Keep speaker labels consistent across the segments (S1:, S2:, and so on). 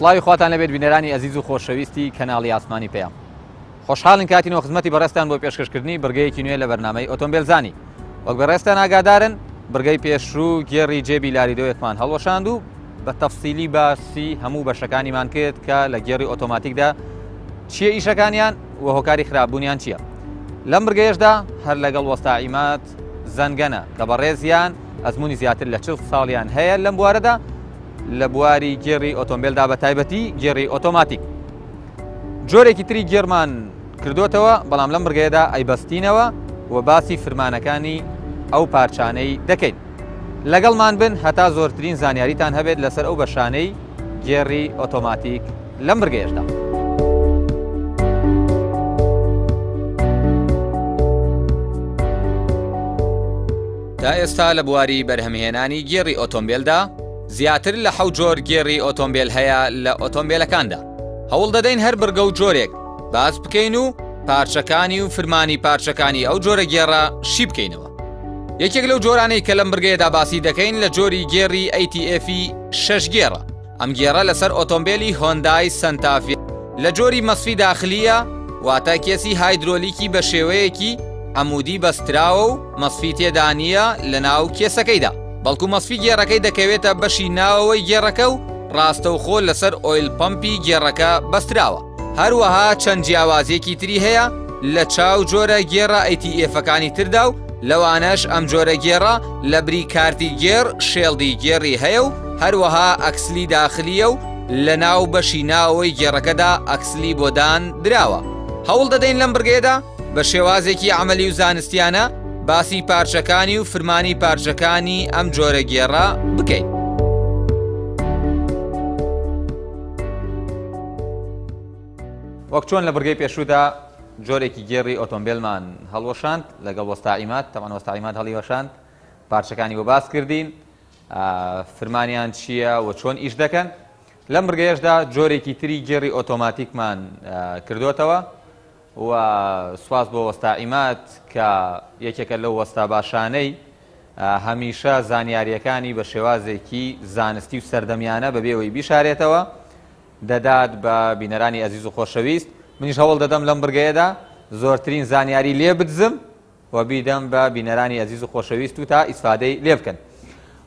S1: سڵاوی خواتان لەبێت بینەرانی ئەزیز و خۆشەویستی کەناڵی ئاسمانی پەیام. خۆشحاڵین کاتینەوە خزمەتی بەڕێزتان بۆ پێشکەشکردنی بڕگەیەکی نوێ لە بەرنامەی ئۆتۆمبێلزانی. وەک بەڕێزتان ئاگادارن بڕگەی پێشوو گێڕی جێبی لاریدۆیەکمان هەڵوەشاند و بە تەفسیلی باسی هەموو بەشەکانیمان کرد کە لە گێڕی ئۆتۆماتیکدا چییە ئیشەکانیان و هۆکاری خراپبوونیان چییە. لەم بڕگەیەشدا هەر لەگەڵ وەستا عیماد زەنگەنە کە بەڕێزیان ئەزموونی زیاتر لە 40 ساڵیان هەیە لەم بوارەدا لە بواری گێڕی ئۆتۆمبیلدا بە تایبەتی گێڕی ئۆتۆماتیک. جۆرێکی تری گێڕمان کردوتەوە بەڵام لەم بڕگەیەدا ئەیبەستینەوە و باسی فرمانەکانی ئەو پارچانەی دەکەین. لەگەڵمان بن هەتا زۆرترین زانیاریتان هەبێت لەسەر ئەو بەشانەی گێڕی ئۆتۆماتیک لەم بڕگەیەشدا. تا ئێستا لە بواری بەرهەمهێنانی گێڕی ئۆتۆمبێلدا زیاتر لە حەوت جۆر گێڕی ئۆتۆمبێل هەیە لە ئۆتۆمبێلەکاندا. هەوڵ دەدەین هەر بڕگە و جۆرێک باس بکەین و پارچەکانی و فرمانی پارچەکانی ئەو جۆرە گێڕە شی بکەینەوە. یەکێک لەو جۆرانەی کە لەم بڕگەیەدا باسی دەکەین لە جۆری گێڕی ATF شەش گێڕە. ئەم گێڕە لەسەر ئۆتۆمبێلی هۆندای سەنتافی لە جۆری مەسفی داخلییە، واتە کێسی هایدرۆلیکی بە شێوەیەکی عەمودی بەستراوە و مەسفی تێدا نییە لەناو کێسەکەیدا، بەڵکو مەسفی گێڕەکەی دەکەوێتە بەشی ناوەوەی گێڕەکە و ڕاستەوخۆ لەسەر oil pump ی گێڕەکە بەستراوە. هەروەها چەند جیاوازیەکی تری هەیە لە چاو جۆرە گێڕە ATF ەکانی تردا و لەوانەش ئەم جۆرە گێڕە لە بری کارتی گێڕ shield ی گێڕی هەیە و هەروەها axle ی داخلیە و لە ناو بەشی ناوەوەی گێڕەکەدا axle ی بۆ دان دراوە. هەوڵ دەدەین لەم بڕگەیەدا بە شێوازێکی عەمەلی و زانستیانە باسی پارچەکانی و فرمانی پارچەکانی ئەم جۆرە گێڕە بکەین. وەک چۆن لە بڕگەی پێشوودا جۆرێکی گێڕی ئۆتۆمبێلمان هەڵوەشاند لەگەڵ وەستا عیماد، تەبعەن وەستا عیماد هەڵیوەشاند، پارچەکانی بۆ باس کردین، فرمانیان چییە و چۆن ئیش دەکەن. لەم بڕگەیەشدا جۆرێکی تری گێڕی ئۆتۆماتیکمان کردوتەوە و سواز بۆ وەستا عیماد کە یەکێکە لەو وەستا باشانەی هەمیشە زانیاریەکانی بە شێوازێکی زانستی و سەردەمیانە بەبێ ئەوەی بیشارێتەوە دەدات بە بینەرانی ئەزیز و خۆشەویست. منیش هەوڵ دەدەم لەم بڕگەیەدا زۆرترین زانیاری لێ بدزم و بیدەم بە بینەرانی ئەزیز و خۆشەویست و تا ئیسفادەی لێ بکەن.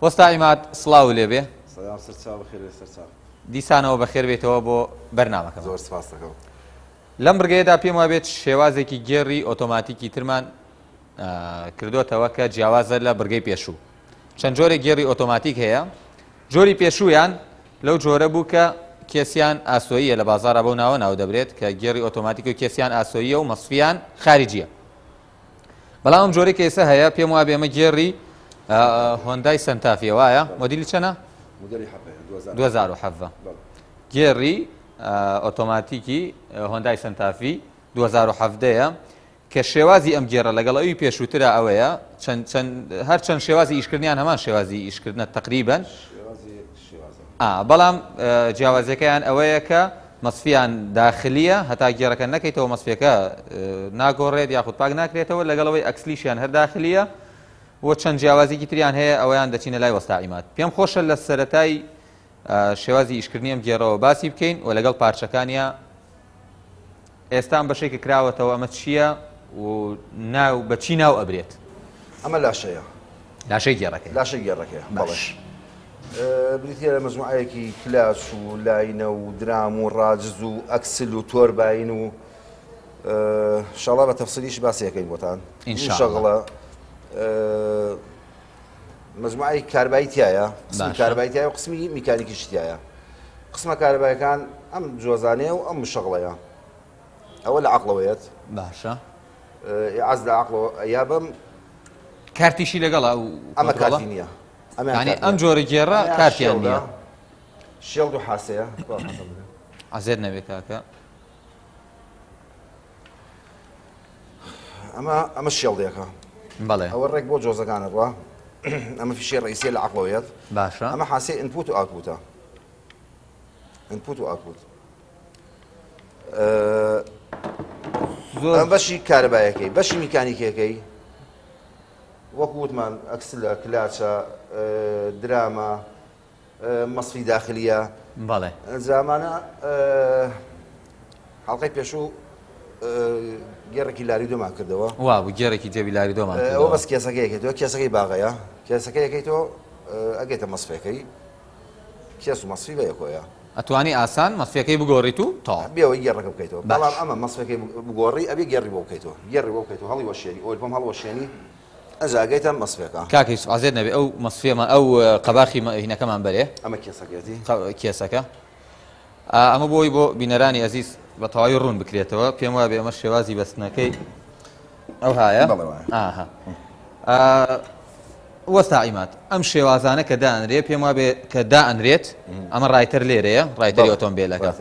S1: وەستا عیماد سڵاو لێ بێ.
S2: سلام سەرچاو بەخێر بێ سەرچاو.
S1: دیسانەوە بەخێر بێیتەوە بۆ بەرنامەکەمان.
S2: زۆر سپاس دەکەم.
S1: لەم بڕگەیەدا پێم وابێت شێوازێکی گێڕی ئۆتۆماتیکی ترمان کردۆتەوە کە جیاوازە لە بڕگەی پێشوو. چەند جۆرێک گێڕی ئۆتۆماتیک هەیە. جۆری پێشوویان لەو جۆرە بوو کە کێسیان ئاسۆییە، لە بازاڕا بەو ناوە ناو دەبرێت کە گێڕی ئۆتۆماتیک و کێسیان ئاسۆییە و مەسفیان خارجیە. بەڵام ئەم جۆرەی کە ئێستا هەیە پێم وابێ ئەمە گێڕی هۆندای سەنتافیە وایە؟ مۆدیلی چەنە؟ 2017. گێڕی ئۆتۆماتیکی هۆندای سەنتافی 2017 کە شێوازی ئەم گێڕە لەگەڵ ئەوی پێشووترا ئەوەیە چەند چەند هەر چەند شێوازی ئیشکردنیان هەمان شێوازی ئیشکردنە تقریبن بەڵام جیاوازیەکەیان ئەوەیە کە مەسفیان داخلیە هەتا گێڕەکە نەکەیتەوە مەسفیەکە ناگۆڕێت یاخود پاک ناکرێتەوە لەگەڵەوەی axle یشیان هەر داخلیە و چەند جیاوازیکی تریان هەیە ئەویان دەچینە لای وەستا عیماد پێم خۆشە لە سەرەتای شێوازی ئیشکردنی ئەم گێڕەوە باسی بکەین و لەگەڵ پارچەکانیا ئێستا ئەم بەشەی کە کراوەتەوە ئەمە چییە و ناو بە چی ناو ئەبرێت؟
S2: ئەمە لاشەیە.
S1: لاشەی گێڕەکەیە.
S2: لاشەی گێڕەکەیە بەڵێ. بریتییە لە مەجموعەیەکی کلاچ و لاینە و درام و ڕاجز و axle و تۆرباین و شەڵا بە تەفسیلیش باسی ئەکەین بۆتان.
S1: ئینشاڵڵا.
S2: مەجموعەی کاربایی تایە، قسمی کاربایی تایە و قسمی میکانیکیش تایە. قسمە کارەبایەکان ئەم جۆزانەیە و ئەم مشەغڵەیە. ئەوە لە عەقڵەوەیەت.
S1: باشە.
S2: ئیعاز لە عەقڵەوە یا بەم
S1: کارتیشی لەگەڵە ئەو
S2: ئەمە کارتی نییە.
S1: ئەم جۆرە گێڕە کارتیان نییە.
S2: shield و حاسەیە.
S1: عەزێت نەبێ کاکە.
S2: ئەمە ئەمە shield ێکە.
S1: بەڵێ.
S2: ئەوە ڕێک بۆ جۆزەکانە ڕوا. ئەمە فیشەی ڕئیسیە لە عەقڵەوەیەت.
S1: باشە.
S2: ئەمە حاسەی input و output ە. input و output.
S1: زۆر
S2: بەشی کارەبایەکەی بەشی میکانیکیەکەی وەکو وتمان axle ە clutch ە درامە مەسفی داخلیە.
S1: بەڵێ.
S2: زامانە حەڵقەی پێشوو گێڕێکی لاری دۆمان کردەوە.
S1: وابوو گێڕێکی جێبی لاری دۆمان کردەوە.
S2: ئەوە بەس کێسەکە یەکەیتەوە، کێسەکەی باغەیە، کێسەکە یەکەیتەوە ئەگەیتە مەسفەکەی، کێس و مەسفی بە یەکۆیە.
S1: ئەتوانی ئاسان مەسفەکەی بگۆڕیت و تەواو.
S2: بێ ئەوەی گێڕەکە بکەیتەوە. بەڵام ئەمە مەسفەکەی بگۆڕی ئەبێ گێڕی بۆ بکەیتەوە، گێڕی بۆ بکەیتەوە هەڵی وەشێنی، oil pump هەڵوەشێنی ئەنجا ئەگەیتە مەسفەکە.
S1: کاک یوسف عەزێت نەبێ ئەو مەسفیەمان ئەو قەباخی هینەکەمان بەرێ.
S2: ئەمە کێسەکەیەتی.
S1: کێسەکە. ئەمە بۆی بۆ بینەرانی ئەزیز بە تەواوی ڕوون بکرێتەوە، پێم وابێ ئەمە شێوازی بەستنەکەی ئەو هایە. ئاها وەستا عیماد ئەم شێوازانە کە دانرێ پێم وابێ کە دائەنرێت ئەمە ڕایتەر لێرەیە ڕایتەری ئۆتۆمبیلەکە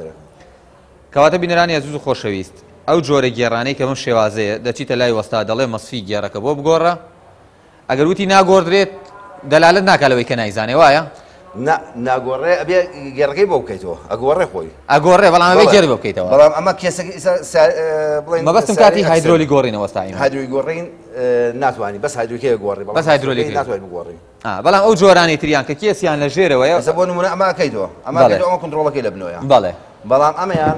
S1: کەواتە بینەرانی ئەزیز و خۆشەویست ئەو جۆرە گێڕانەی کە بەم شێوازەیە دەچیتە لای وەستا دەڵێ مەسفی گێڕەکە بۆ بگۆڕە ئەگەر وتی ناگۆڕدرێت دەلالەت ناکا لەوەی کە نایزانێ وایە؟
S2: نا ناگۆڕێ ئەبێ گێڕەکەی بۆ بکەیتەوە ئەگۆڕێ خۆی
S1: ئەگۆڕێ بەڵام ئەبێ گێڕی بۆ بکەیتەوە
S2: بەڵام ئەمە کێسەکە ئیسا بڵێن
S1: مەبەستم کاتی هایدرۆلی گۆڕینە وەستا ئیمان
S2: هایدرۆلی گۆڕین ناتوانی بەس هایدرۆلیکەی گۆڕی
S1: بەڵام بەس هایدرۆلیکەی
S2: ناتوانی بگۆڕی
S1: بەڵام ئەو جۆرانەی تریان کە کێسیان لە ژێرەوەیە
S2: ئێستا بۆ نمونە ئەمە ئەکەیتەوە ئەمە ئەکەیتەوە ئەمە کۆنترۆڵەکەی لە بنەوەیە
S1: بەڵێ
S2: بەڵام ئەمەیان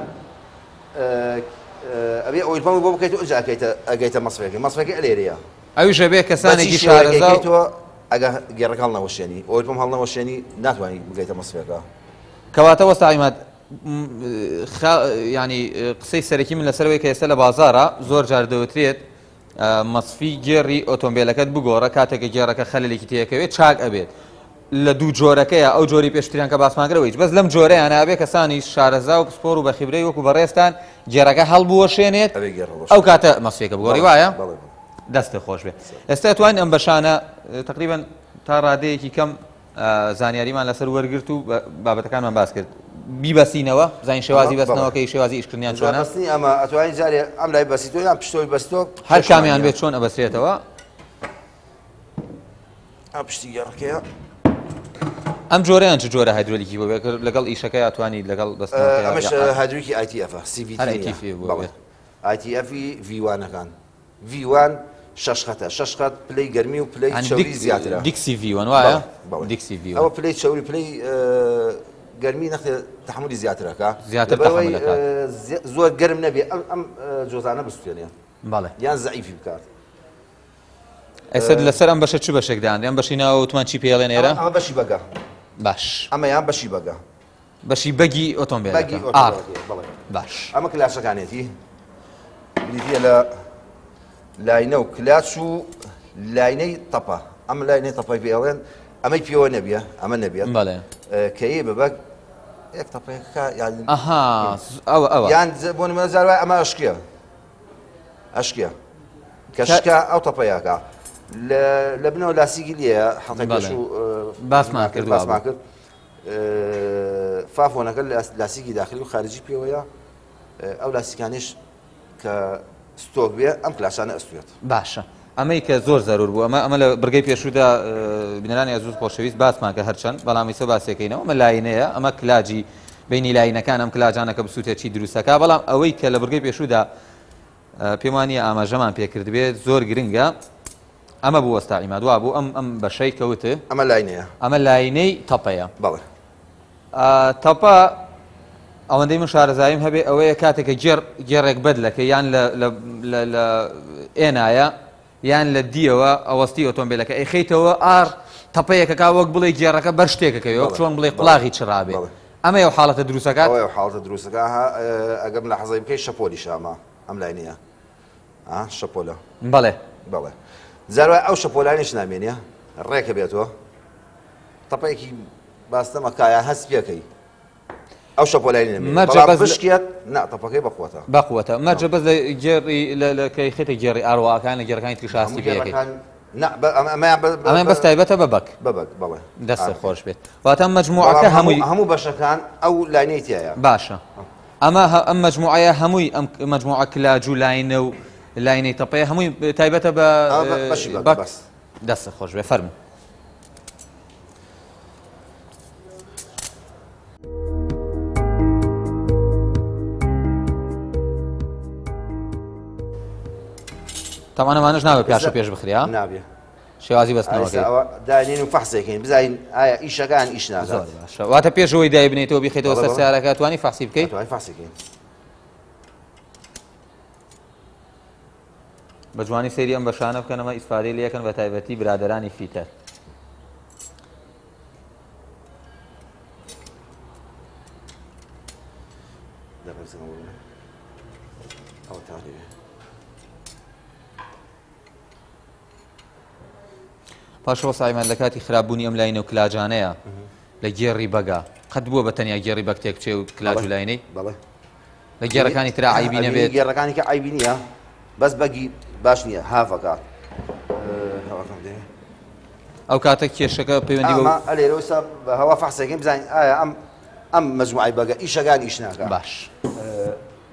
S2: ئەبێ oil pump بۆ بکەیت و ئەجا ئەکەیتە ئەگەیتە مەسفەکەی مەسفەکەی ئەلێرەیە
S1: ئەویش ئەبێ کەسانێکی شارەزا و.
S2: تۆ ئەگە گێڕەکە هەڵنەوەشێنی oil pump هەڵنەوەشێنی ناتوانانی بگەیتە مەسفەکە.
S1: کەواتە وەستا عیماد ینی قسەی سەرەکی من لەسەرەوەی کە ئێستا لە بازارە زۆر جار دەوترێت مەسفی گێڕی ئۆتۆمبیلەکەت بگۆڕە کاتێک کە گێڕەکە خەلێکی تێکەوێت چاک ئەبێت لە دوو جۆرەکەیە ئەو جۆری پێشتریان کە باسمان کرد هیچ بەس لەم جۆرەیان ئەبێ کەسانی شارەزا و پسپۆر و بەخیبرەی وەکو بەڕێزتان گێڕەکە هەڵبوەشێنێت ئەو کاتە مەسفێکە بگۆڕی وایە دەستت خۆش بێت ئێستا توانین ئەم بەشانە تقریبا تا ڕادەیەکی کەم زانیاریمان لەسەر وەرگرت و بابەتەکانمان باس کرد بیبەسینەوە زانین شێوازی بەستنەوەکەی شێوازی ئیشکردنیان چۆنە
S2: بەستنی ئەمە ئەتوانی جارێ ئەم لای بەسیتۆ یان پشتۆی بەستۆ
S1: هەر کامیان بێت چۆن ئەبەسرێتەوە
S2: ئەم پشتی گەڕەکەیە.
S1: ئەم جۆرەیان چ جۆرە هایدرۆلیکی بۆ بێت لەگەڵ ئیشەکەی ئەتوانی لەگەڵ بەستنەوەکەی
S2: ئەمەش هایدرۆلیکی ئای تی ئێفە سی ڤی
S1: تی نییە
S2: بەڵێ ئای تی ئێفی ڤی وانەکان ڤی وان شەش خەتە شەش خەت پلەی گەرمی و پلەی چەوری زیاترە
S1: دیکسی ڤی وان وایە دیکسی ڤی
S2: ئەوە پلەی چەوری پلەی گەرمی نەختێ تەحملی زیاترەکە
S1: زیاتر تەحمل دەکات
S2: زۆر گەرم نەبێ ئەم ئەم جۆزانە بسوێنێ
S1: بەڵێ
S2: یان زەعیفی بکات
S1: ئێستا لەسەر ئەم بەشە چ بەشێک دانرێ ئەم بەشی ناوە وتمان چی پێڵێن ئێرە
S2: ئەمە بەشی بەگە
S1: باش
S2: ئەمەیان بەشی بەگە
S1: بەشی بەگی ئۆتۆمبیل
S2: بەگی ئۆتۆمبیل بەڵێ
S1: باش
S2: ئەمە کلاسەکانێتی بریتیە لە لاینە و کلاچ و لاینەی تەپە ئەم لاینەی تەپەی پێڵێن ئەمەی پێوە نەبیە ئەمە نەبێت
S1: بەڵێ
S2: کەی بە بەگ یەک تەپەیەکە یان
S1: ئەها ئەوە ئەوە
S2: یان بۆ نمونە جار وایە ئەمە ئەشکێ ئەشکێ کە شکا ئەو تەپەیەکە لە بنەوە لاسیکی لێیە حەڵقەی پێشوو
S1: باسمان کرد
S2: باسمان کرد فافۆنەکە لاسیکی داخلی و خارجی پێوەیە ئەو لاسیکانیش کە ستۆک بێ ئەم کلاسانە ئەستوێت
S1: باشە ئەمەی کە زۆر زەرور بوو ئەمە ئەمە لە بڕگەی پێشوودا بینەرانی ئەزیز خۆشەویست باسمان کە هەرچەند بەڵام ئیسە باسێکەینەوە ئەمە لاینەیە ئەمە کلاجی بینی لاینەکان ئەم کلاجانە کە بسووتێت چی دروستەکە بەڵام ئەوەی کە لە بڕگەی پێشوودا پێم وانییە ئاماژەمان پێکردبێت زۆر گرنگە ئەمە بوو وەستا عیماد وا بوو ئەم ئەم بەشەی کەوت
S2: ئەمە لاینەیە
S1: ئەمە لاینەی تەپەیە
S2: بەڵێ
S1: تەپە ئەوەندەی من شارەزاییم هەبێ ئەوەیە کاتێک کە گێڕ گێڕێک بەدلەکە یان لە لە لە لە ئێنایە یان لە دیەوە ئەوەستی ئۆتۆمبیلەکە ئەیخەیتەوە ئار تەپەیەکەکە وەک بڵێ گێڕەکە بەر شتێکەکەوێ وەک چۆن بڵێ قڵاغی چرابێ ئەمە ئەو حاڵەتە دروستەکات
S2: ئەو حاڵەتە دروستەکە ئەگەر لە حەزای بکەی شەپۆلی شامە ئەم لای نییە شەپۆلە
S1: بەڵێ
S2: بەڵێ جار ئەو شەپۆلانیش نامێنە ڕێکە بێتەوە تەپەیەکی باستەمە کایە هەست پێکەی ئەو شەپۆلای نەمێنێ
S1: مەرجە
S2: بەڵام
S1: بەس لە-
S2: بشکێت نا تەپەکەی بەقوەتە
S1: بەقوەتە مەرجە بەس لە گێڕی لە لە کە خێتە گێڕی ئارواکان لە گێڕەکانی تریش هەستی
S2: هەموو
S1: پێ ئەکەیت
S2: گێڕەکان نا بە- ئەمە- ئەمەیان بە- بە-
S1: ئەمەیان بەس تایبەتە بە بەگ
S2: بە بەگ بەڵێ
S1: دەستت
S2: ئا.
S1: خۆش بێت واتە مەجموعەکە
S2: بەڵام
S1: هەمووی
S2: هەموو بەشەکان ئەو لاینەی تیایە
S1: باشە ئەمە هە- ئەم مەجموعەیە هەمووی ئەم مەجموعە کلاج و لاینە و لاینەی تەپەیە هەمووی تایبەتە بە
S2: ئەمە بە- بەشی بەگ
S1: بەگ
S2: بەس
S1: دەستت خۆش بێ فەرموو. تاوان ئەمانەش نابێ پیاشە پێش بخرێ
S2: نابێ.
S1: شێوازی بەستنەوەکەی.
S2: ئەوە دانێن و فەحسێکەین بزانین ئایا ئیشەکان ئیش ناکات.
S1: زۆر باشە واتە پێشەوەی دایبنێتەوە بیخەیتەوە سەر سیارەکە توانی فەحسی بکەیت؟
S2: توانی فەحسێکەین.
S1: بە جوانی سەیری ئەم بەشانە بکەن ئەمە ئیسفادەی لێکەن بە تایبەتی برادەرانی fitter. پاش وەسایمان لە کاتی خراپبوونی ئەم لاینە و کلاجانەیە لە گێڕی بەگا قەت بووە بە تەنیا گێڕی بەگ تێک بچێ و کلاج و لاینەی
S2: بەڵێ
S1: لە گێڕەکانی ترا عیبی نەبێت
S2: گێڕەکانی کە عیبی نییە بەس بەگی باش نییە هاڤەکە هەواکەم دێ
S1: ئەو کاتە کێشەکە پەیوەندی بە
S2: ئەلێرەوە بە هەوا فەحسەکەین بزانین ئایا ئەم ئەم مەجموعەی بەگە ئیشەکان ئیش ناکە
S1: باش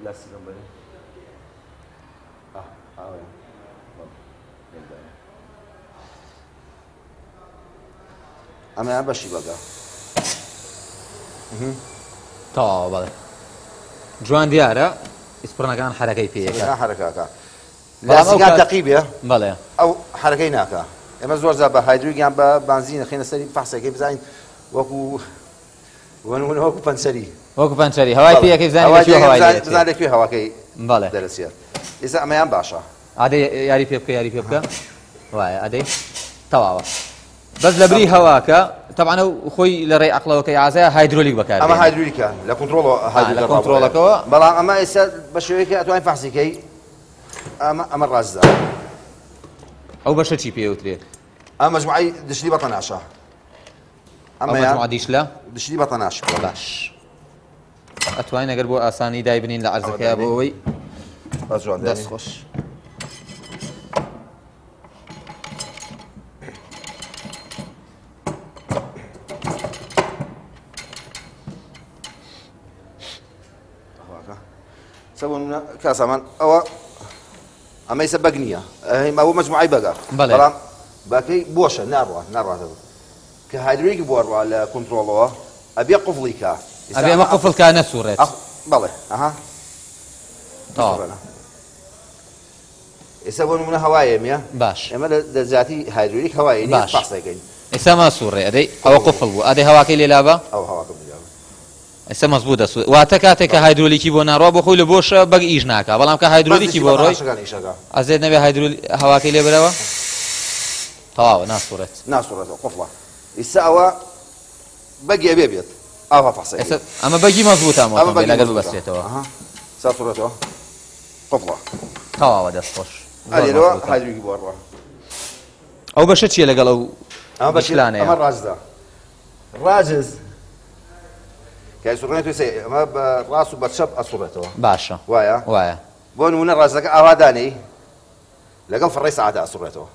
S2: لاستیکم بەرێ ئەمەیان بەشی بەگە
S1: تەواوە بەڵێ جوان دیارە ئیسپڕنەکان حرەکەی پێیەکە
S2: حرەکەکە لاسیکان تەقی بێ
S1: بەڵێ
S2: ئەو حرەکەی ناکە ئێمە زۆر جار بە هایدرۆگیان بە بانزین خینە سەری فەحسەکەی بزانین وەکو وەنمونە وەکو پەنچەری
S1: وەکو پەنچەری هەوای پێیەکەی بزانین لە کوێ هەوای لێ
S2: بزان لە کوێ هەواکەی
S1: بەڵێ
S2: دەرەچێت ئێستا ئەمەیان باشە
S1: ئادەی یاری پێ بکە یاری پێ بکە وایە ئەدەی تەواوە بەس لە بری هەواکە تەبعەن ئەو خۆی لە ڕێی عەقڵەوە کە ئیعازەیە هایدرۆلیک بەکار
S2: ئەمە هایدرۆلیکە لە کۆنترۆڵ
S1: لە کۆنترۆڵەکەوە
S2: بەڵام ئەمە ئێستا بە شێوەیەکی ئەتوانین فەحسی کەی ئەمە ئەمە ڕاستە
S1: ئەو بەشە چی پێوترێت
S2: ئەمە مەجموعەی دشلی بەتەناشە
S1: ئەمە مەجموعە دیشلە
S2: دشلی بەتەناش
S1: باش ئەتوانین ئەگەر بۆ ئاسانی دایبنین لە عەرزەکەیا بۆ ئەوەی دەست خۆش.
S2: کاسامان ئەوە ئەمە ئیسە بەگ نییە ئەوە مەجموعی بەگە بەڵام بەکەی بۆشە ناڕوە ناڕاتەوە کە هایدرۆلیکی بۆ ڕوا لە کۆنترۆڵەوە ئەبێ قفڵی کا.
S1: ئەبێ ئەمە قفڵ کا نەسوڕێت.
S2: بەڵێ ئەها
S1: تەواو.
S2: ئێستا بۆ نمونە هەوایە میە
S1: باش
S2: ئێمە لە جیاتی هایدرۆلیک هەوایە نیە
S1: باش
S2: فەحسەکەین.
S1: ئێستا ماسوڕێ ئەدەی ئەوە قفڵ بوو ئەدەی هەواکەی لێ لابە.
S2: ئەو هەواکەم لێ لابە.
S1: ئێستا مەزبوط دەسوڕێ واتە کاتێک کە هایدرۆلیکی بۆ ناڕوا بۆ خۆی لە بۆشە بەگ ئیش ناکا بەڵام کە هایدرۆلیکی بۆ ڕۆی ئەزێت نەبێ هایدرۆلی هەواکەی لێ بەرەوە تەواوە ناسوڕێت.
S2: ناسوڕێتەوە قفڵە ئیستا ئەوە بەگی ئەبێ بێت ئاوا فەحسەکەی.
S1: ئێستا ئەمە بەگی مەزبوطە ئەم ئۆتۆمبێل ئەگەر ببەسترێتەوە.
S2: ئەها سا سوڕێتەوە قفڵە.
S1: تەواوە دەست خۆش.
S2: ئەلێرەوە هایدرۆلیکی بۆ ئەڕوا.
S1: ئەو بەشە چییە لەگەڵ ئەو
S2: ئەمە بەشی
S1: دیشلانەیە؟
S2: ئەمە ڕاجزە ڕاجز کە ئەسوڕێنێت سێ ئەمە بە ڕاست و بە چەپ ئەسوڕێتەوە.
S1: باشە
S2: وایە؟
S1: وایە.
S2: بۆ نمونە ڕاجزەکە ئاوا دانێی لەگەڵ فڕەی سەعاتە ئەسوڕێتەوە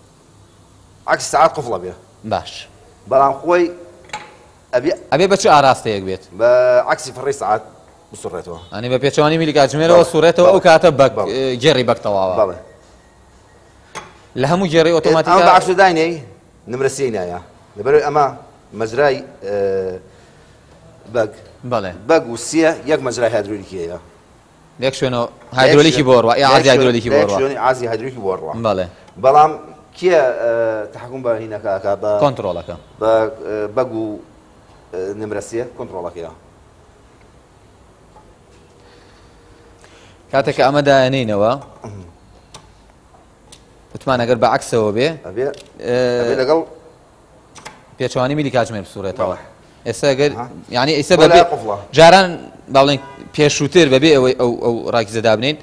S2: عەکسی سەعات قفڵە بێ.
S1: باش.
S2: بەڵام خۆی ئەبێ
S1: ئەبێ بە چ ئاراستەیەک بێت؟
S2: بە عەکسی فڕەی سەعات بسوڕێتەوە.
S1: ئەنی بە پێچەوانی میلی کاتژمێرەوە سوڕێتەوە ئەو کاتە بە گێڕی بەک تەواوە.
S2: بەڵێ.
S1: لە هەموو گێڕی ئۆتۆماتیکا
S2: ئەمە بە عەکس داینەی نمرە سێی نایە لەبەرئەوەی ئەمە مەجرای بەگ
S1: بەڵێ
S2: بەگ و سێ یەک مەجرای هایدرۆلیکی هەیە.
S1: لە یەک شوێنەوە هایدرۆلیکی بۆ ڕوا ئیعازی هایدرۆلیکی بۆ ڕوا.
S2: شوێنی عازی هایدرۆلیکی بۆ ڕوا.
S1: بەڵێ.
S2: بەڵام کێ تحکم بە هینەکە ئەکا بە
S1: کۆنترۆڵەکە.
S2: بە بەگ و نمرە سێ کۆنترۆڵەکەیە.
S1: کاتێک کە ئەمە دایەنینەوە وتمان ئەگەر بە عەکسەوە بێ
S2: ئەبێ لەگەڵ
S1: پێچەوانی میلی کاتژمێر بسوڕێتەوە. ئێستا گەر یعنی ئێستا
S2: بە
S1: بەبێ جاران باڵێن پێشووتر بەبێ ئەوەی ئەو ئەو ڕاکیزە دابنین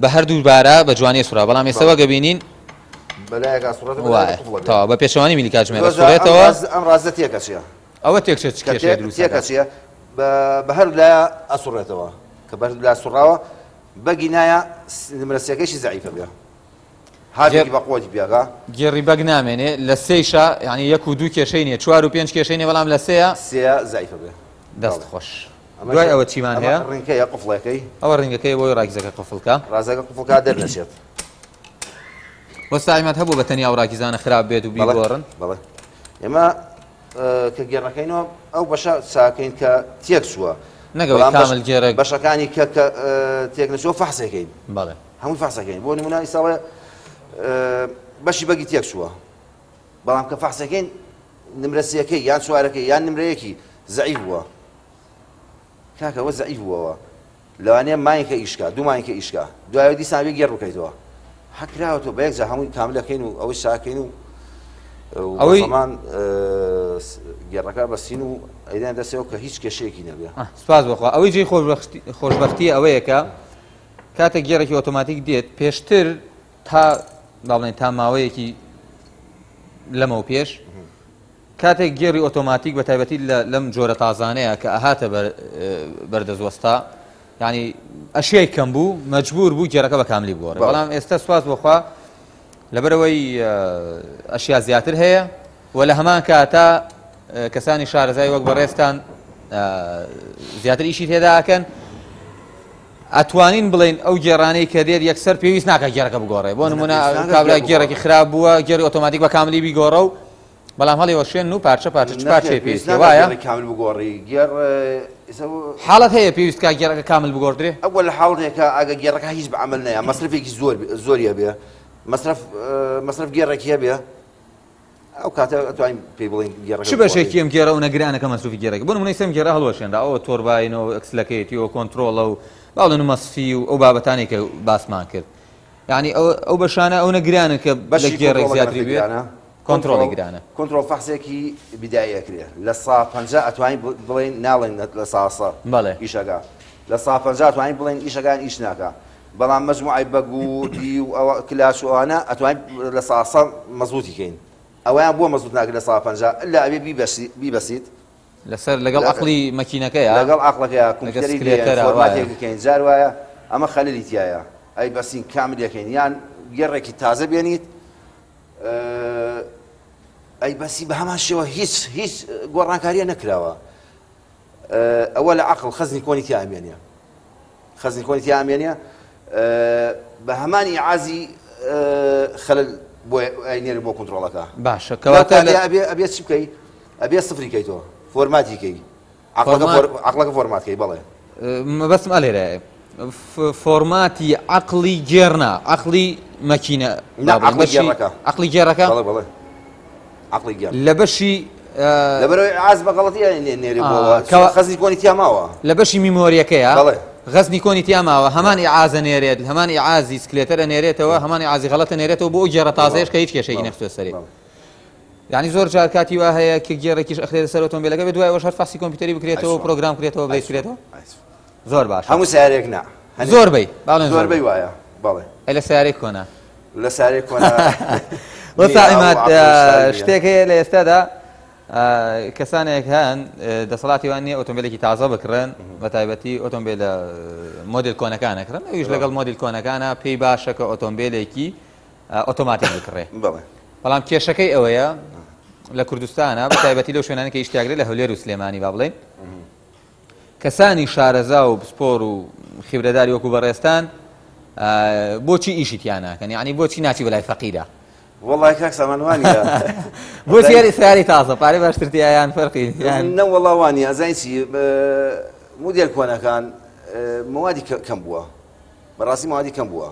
S1: بە هەردوو بارە بە جوانی سوورا بەڵام ئێستا وەگە بینین
S2: بەلایەکا سوڕێتەوە
S1: وایە تەواو بە پێچەوانی میلی کاتژمێر سوڕێتەوە
S2: ئەم ڕازە تێکەچیە
S1: ئەوە تێکچێت چ کێشەیە دروست
S2: تێکەچیە بە هەر لایە ئەسوڕێتەوە کە بەر لا سوڕاوە بەگی نایە نمرە سێکەشی زەعیفە بێ هاتێکی بە قوتی پیاکە
S1: گێڕی بەگ نامێنێ لە سێیشا یعنی یەک و دوو کێشەی نییە چوار و پێنج کێشەی نییە بەڵام لە سێیە
S2: سێ زەعیفە بێ
S1: دەست خۆش دوای ئەوە چیمان هەیە
S2: ڕینگەکەیە قفڵەکەی
S1: ئەوە ڕینگەکەی بۆی ڕاکیزەکە قفڵکە
S2: ڕازەکە قفڵکە دەرنەچێت
S1: وەستا عیماد هەبوو بە تەنیا ئەو ڕاکیزانە خراپ بێت و بیگۆڕن
S2: بەڵێ ئێمە کە گێڕەکەینەوە ئەو بەشە چاکەین کە تێک چووە
S1: نەگەوەی کامل گێڕێک
S2: بەشەکانی کە تێک نەچووە فەحسێکەین
S1: بەڵێ
S2: هەمووی فەحسەکەین بۆ نمونە ئیساڵێ بەشی بەگی تێک چووە. بەڵام کە فەحسەکەین نمرە سێکەی یان چوارەکەی یان نمرەیەکی زەعیف بووە کاکە ئەوە زەعیف بووەوە لەوانەیە مانگێکە ئیش کا دوو مانگێکە ئیش کا دوایەوە دیسان بێ گێڕ بکەیتەوە حەق کراوەتەوە بە یەکجار هەمووی کاملەکەین و ئەوەی چاکەین و
S1: ئەوەی
S2: زەمان گێڕەکە بەسین و ئەیدان دەستەوە کە هیچ کێشەیەکی نەبێ.
S1: سپاس بەخوا ئەوەی جێی خۆشبەختیە ئەوەیە کە کاتێک گێڕێکی ئۆتۆماتیک دێت پێشتر تا با بڵێین تا ماوەیەکی لەمەو پێش کاتێک گێڕی ئۆتۆماتیک بە تایبەتی لەم جۆرە تازانەیە کە ئەهاتە بەردەست وەستا ینی ئەشیای کەم بوو مەجبور بوو گێڕەکە بە کاملی بگۆڕێ بەڵام ئێستا سواز بۆخوا لەبەرەوەی ئەشیا زیاتر هەیە و لە هەمان کاتا کەسانی شارەزای وەک بەڕێزتان زیاتر ئیشی تێداکەن ئەتوانین بڵێین ئەو گێڕانەی کە دێت یەکسەر پێویست ناکە گێڕەکە بگۆڕێ بۆ نمونە کابرا گێڕێکی خراپ بووە گێڕی ئۆتۆماتیک بە کاملی بیگۆڕە و بەڵام هەڵی وەشێن و پارچە پارچە چ پارچەیە پێویستە وایە
S2: کامل بگۆڕی گێڕ
S1: حاڵەت هەیە پێویست کا گێڕەکە کامل بگۆڕدرێ؟
S2: ئەوە لە حاڵەتێکە ئەگە گێڕەکە هیچ بە عەمەل نەیە مەسرەفێکی زۆر زۆری هەبێ مەسرەف مەسرەف گێڕێکی هەبێ ئەو کاتە ئەتوانین پێی بڵێین گێڕەکە
S1: چ بەشێکی ئەم گێڕە ئەونە گرانە کە مەسروفی گێڕێک بۆ نمونە ئیستا ئەم گێڕە هەڵوەشێنرا ئەوە تۆرباین و ئەکسلەکەیەتی و کۆنترۆڵە و با بڵێن و مەسفی و ئەو بابەتانەی کە باسمان کرد یعنی ئەو ئەو بەشانە ئەونە گرانن کە لە
S2: بەشی
S1: گێڕێک
S2: کۆنترۆڵەکە
S1: زیاتری
S2: نەختێ
S1: بوێت
S2: گرانە
S1: کۆنترۆڵی
S2: کۆنترۆڵ
S1: گرانە
S2: کۆنترۆڵ فەحسێکی بیدایی ئەکرێ 50% ئەتوانین بڵێین ناڵێن لە 100%
S1: بەڵێ
S2: ئیشەکە 50% ئەتوانین بڵێین ئیشەکان ئیش ناکا بەڵام مەجموعەی بەگ و دی و ئەوە کلاچ و ئەوانە ئەتوانین 100% مەزبووتی کەین ئەوەیان بۆ مەزبووت ناکرێت 50% ئللا ئەبێ بیبەسیت
S1: لەسەر لەگەڵ عەقڵی مەکینەکەیا
S2: لەگەڵ عەقڵەکەیا
S1: لەگەڵ
S2: کۆمپیوتەری لێ
S1: سکلێتەرا وایە.
S2: فۆرماتێک بکەین جار وایە ئەمە خەلەلی تیایە ئەی بەسین کامل یەکەین یان گێڕێکی تازە بێنیت ئەی بەسی بە هەمان شێوە هیچ هیچ گۆڕانکاریە نەکراوە ئەوە لە عەقڵ خەزنی کۆنی تیا ئەمێنێ خەزنی کۆنی تیا ئەمێنێ بە هەمان ئیعازی خەلەل بۆ ئەینێرێ بۆ کۆنترۆڵەکە
S1: باشە کەواتە
S2: ئەبێ ئەبێ چی بکەی ئەبێ سفری کەیتەوە فۆرماتی کەی عەقڵەکە فۆرمات کەی بەڵێ
S1: مەبەستم ئەلێرە فۆرماتی عەقڵی گێڕ نا عەقڵی مەکینە
S2: نا عەقڵی گێڕەکە
S1: عەقڵی گێڕەکە
S2: بەڵێ بەڵێ عەقڵی گێڕ
S1: لە بەشی
S2: لەبەرەوەی عاز بە غەڵەتی نێرێ بۆەوە خەزنی کۆنی تیا ماوە
S1: لە بەشی میمۆریەکەیە
S2: بەڵێ
S1: غەزنی کۆنی تیا ماوە هەمان ئیعازە نێرێت هەمان ئیعازی سکلێتەرە نێرێتەوە هەمان ئیعازی غەڵەتە نێرێتەوە بۆ ئەو گێڕە تازەیەش کە هیچ کێشەیەکی نەخستووە سەری یانی زۆر جار کاتی وا هەیە کە گێڕێکیش ئەخرێتە سەر ئۆتۆمبیلەکە بێ دوای ئەوەش هەر فەحسی کۆمپیوتەری بکرێتەوە و پرۆگرام کرێتەوە بەیس کرێتەوە زۆر باشە
S2: هەموو سیارێک نا
S1: زۆربەی باڵێن
S2: زۆربەی وایە بەڵێ
S1: ئەی لە سیارەی کۆنا
S2: لە سیارەی کۆنا
S1: وەستا عیماد شتێک هەیە لە ئێستادا کەسانێک هەن دەسەڵاتی وان نییە ئۆتۆمبیلێکی تازە بکڕن بە تایبەتی ئۆتۆمبیلە مۆدل کۆنەکان ئەکڕن ئەویش لەگەڵ مۆدل کۆنەکانە پێی باشە کە ئۆتۆمبیلێکی ئۆتۆماتیک بکڕێ بەڵام کێشەکەی ئەوەیە لە کوردستانە بە تایبەتی لەو شوێنانە کە ئیشتیاگرێت لە هەولێر و سلێمانی با بڵێین کەسانی شارەزا و پسپۆر و خیبرەداری وەکو بەڕێزتان بۆچی ئیشی تیا ناکەن یعنی بۆچی ناچی بەلای فەقیرە
S2: وەڵای کاک سامان وانە
S1: بۆچی هەر ئیسراری تازە پارەی باشتر تیایان فەرقی یان
S2: نە وەڵا وانە ئەزانی چی مودێل کۆنەکان موادی کەم بووە بەڕاستی موادی کەم بووە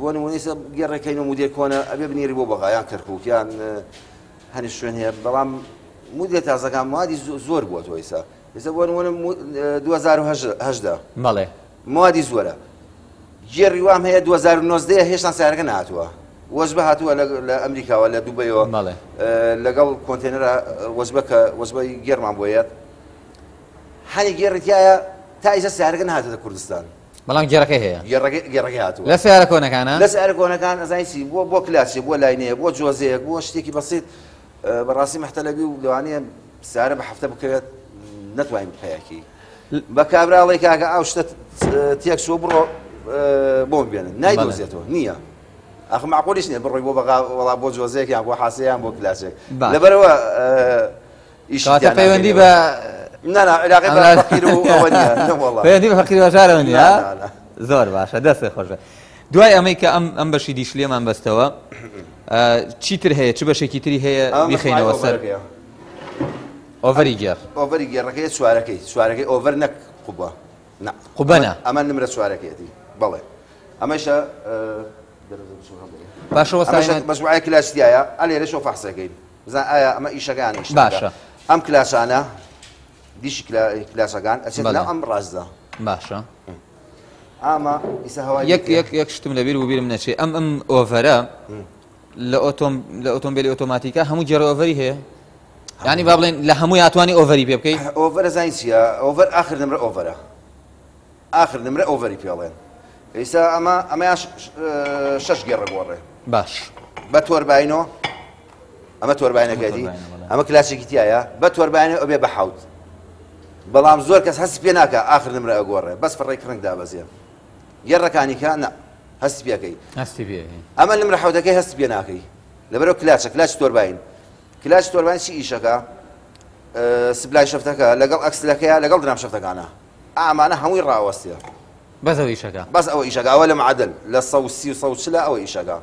S2: بۆ نمونە ئێستا گێڕێکەین و مودێل کۆنە ئەبێ بنێری بۆ بەغا یان کەرکوک یان هەنی شوێن هەیە بەڵام مودێل تازەکان موادی زۆر بووە تۆ ئێستا ئێستا بۆ نمونە 2018
S1: بەڵێ
S2: موادی زۆرە گێڕی وام هەیە 2019 هێشتا سیارەکە نهاتووە وەجبە هاتووە لە ئەمریکاوە لە دوبەیەوە لەگەڵ کۆنتێنەرە وەجبە کە وەجبەی گێڕمان بۆ یەت هەنی گێڕی تایە تا ئیستا سیارەکە نهاتێتە کوردستان
S1: بەڵام گێڕەکەی هەیە
S2: گێڕەکەی گێڕەکەی هاتووە
S1: لە سیارە کۆنەکانە
S2: لە سیارە کۆنەکان ئەزانی چی بۆ بۆ کلاسێ بۆ لاینەیە بۆ جۆزەیەک بۆ شتێکی بەسیت بەڕاستی مەحتەلەبی و لەوانەیە سیارە بە هەفتە بکەوێت نەتوانین پیاکی بە کابرا ئەڵێ کاکە ئەو شتە تێک چووە بڕۆ بۆم بێنن نایدۆزێتەوە نییە ئەخ معقولیش نییە بڕۆی بۆ بەغا وەڵا بۆ جۆزەیەک یان بۆ حاسەیان بۆ کلاسێک لەبەرەوە
S1: کەواتە پەیوەندی بە
S2: نا نا عیلاقەی بە فەقیر و ئەوە نییە نەوەڵا
S1: پەیوەندی بە فەقیر و هەژارەوە نییە زۆر باشە دەستت خۆش بێت دوای ئەمەی کە ئەم ئەم بەشی دیشلێمان بەستەوە چیتر هەیە چ بەشێکی تری هەیە بیخەینەوە سەر ئۆڤەری گێڕ
S2: ئۆڤەری گێڕەکەی چوارەکەی چوارەکەی ئۆڤەر نەک قوبە
S1: قوبەنە
S2: ئەمە نمرە چوارەکەیەتی بەڵێ ئەمەشە.
S1: باشە وەستا
S2: مەجموعەیە کلاچ تیایە ئەلێرەشەوە فەحسەکەین بزان ئایا ئەمە ئیشەکان ئیش
S1: باشە
S2: ئەم کلاچانە دیشی کلاچەکان ئەچێت ناو ئەم ڕازدا
S1: باشە
S2: ئامە ئیسە هەوا
S1: یەک یەک یەک شتم لەبیر و بیرم نەچێ ئەم ئەم over ە لە ئۆتۆم لە ئۆتۆمبیلی ئۆتۆماتیکا هەموو گێڕ over ی هەیە ینی با بڵێن لە هەموو یاتوانی over ی پێ بکەی
S2: over ە زانی چییە over ئاخر نمرە over ە ئاخر نمرە over ی پێڵێن ئیسا ئەمە ئەمەیان شەش گێڕە گۆڕێ
S1: باش
S2: بە تۆرباینۆ ئەمە تۆرباینەکەتی ئەمە کلاسێکی تایە بە تۆرباینە ئەبێ بە حوت بەڵام زۆر کەس هەست پێ ناکە ئاخر نمرە ئەگۆڕێ بەس فڕێک ڕنگ دابەزێ گێڕەکانیکە نا هەست پێەکەی
S1: هەستی پێ
S2: ئەمە نمرە حوتەکەی هەست پێ ناکەی لەبەرەوە کلاچە کلاچ تۆرباین کلاچ تۆرباین چی ئیشەکە supply shaft ەکە لەگەڵ axle ەکەیە لەگەڵ drum shaft ەکانە ئامانە هەمووی ڕاوەستێ.
S1: بەس ئەوە ئیشەکا.
S2: بەس ئەوە ئیشەکا ئەوە لە معەدەل لە 130 و 140 ئەوە ئیشەکا.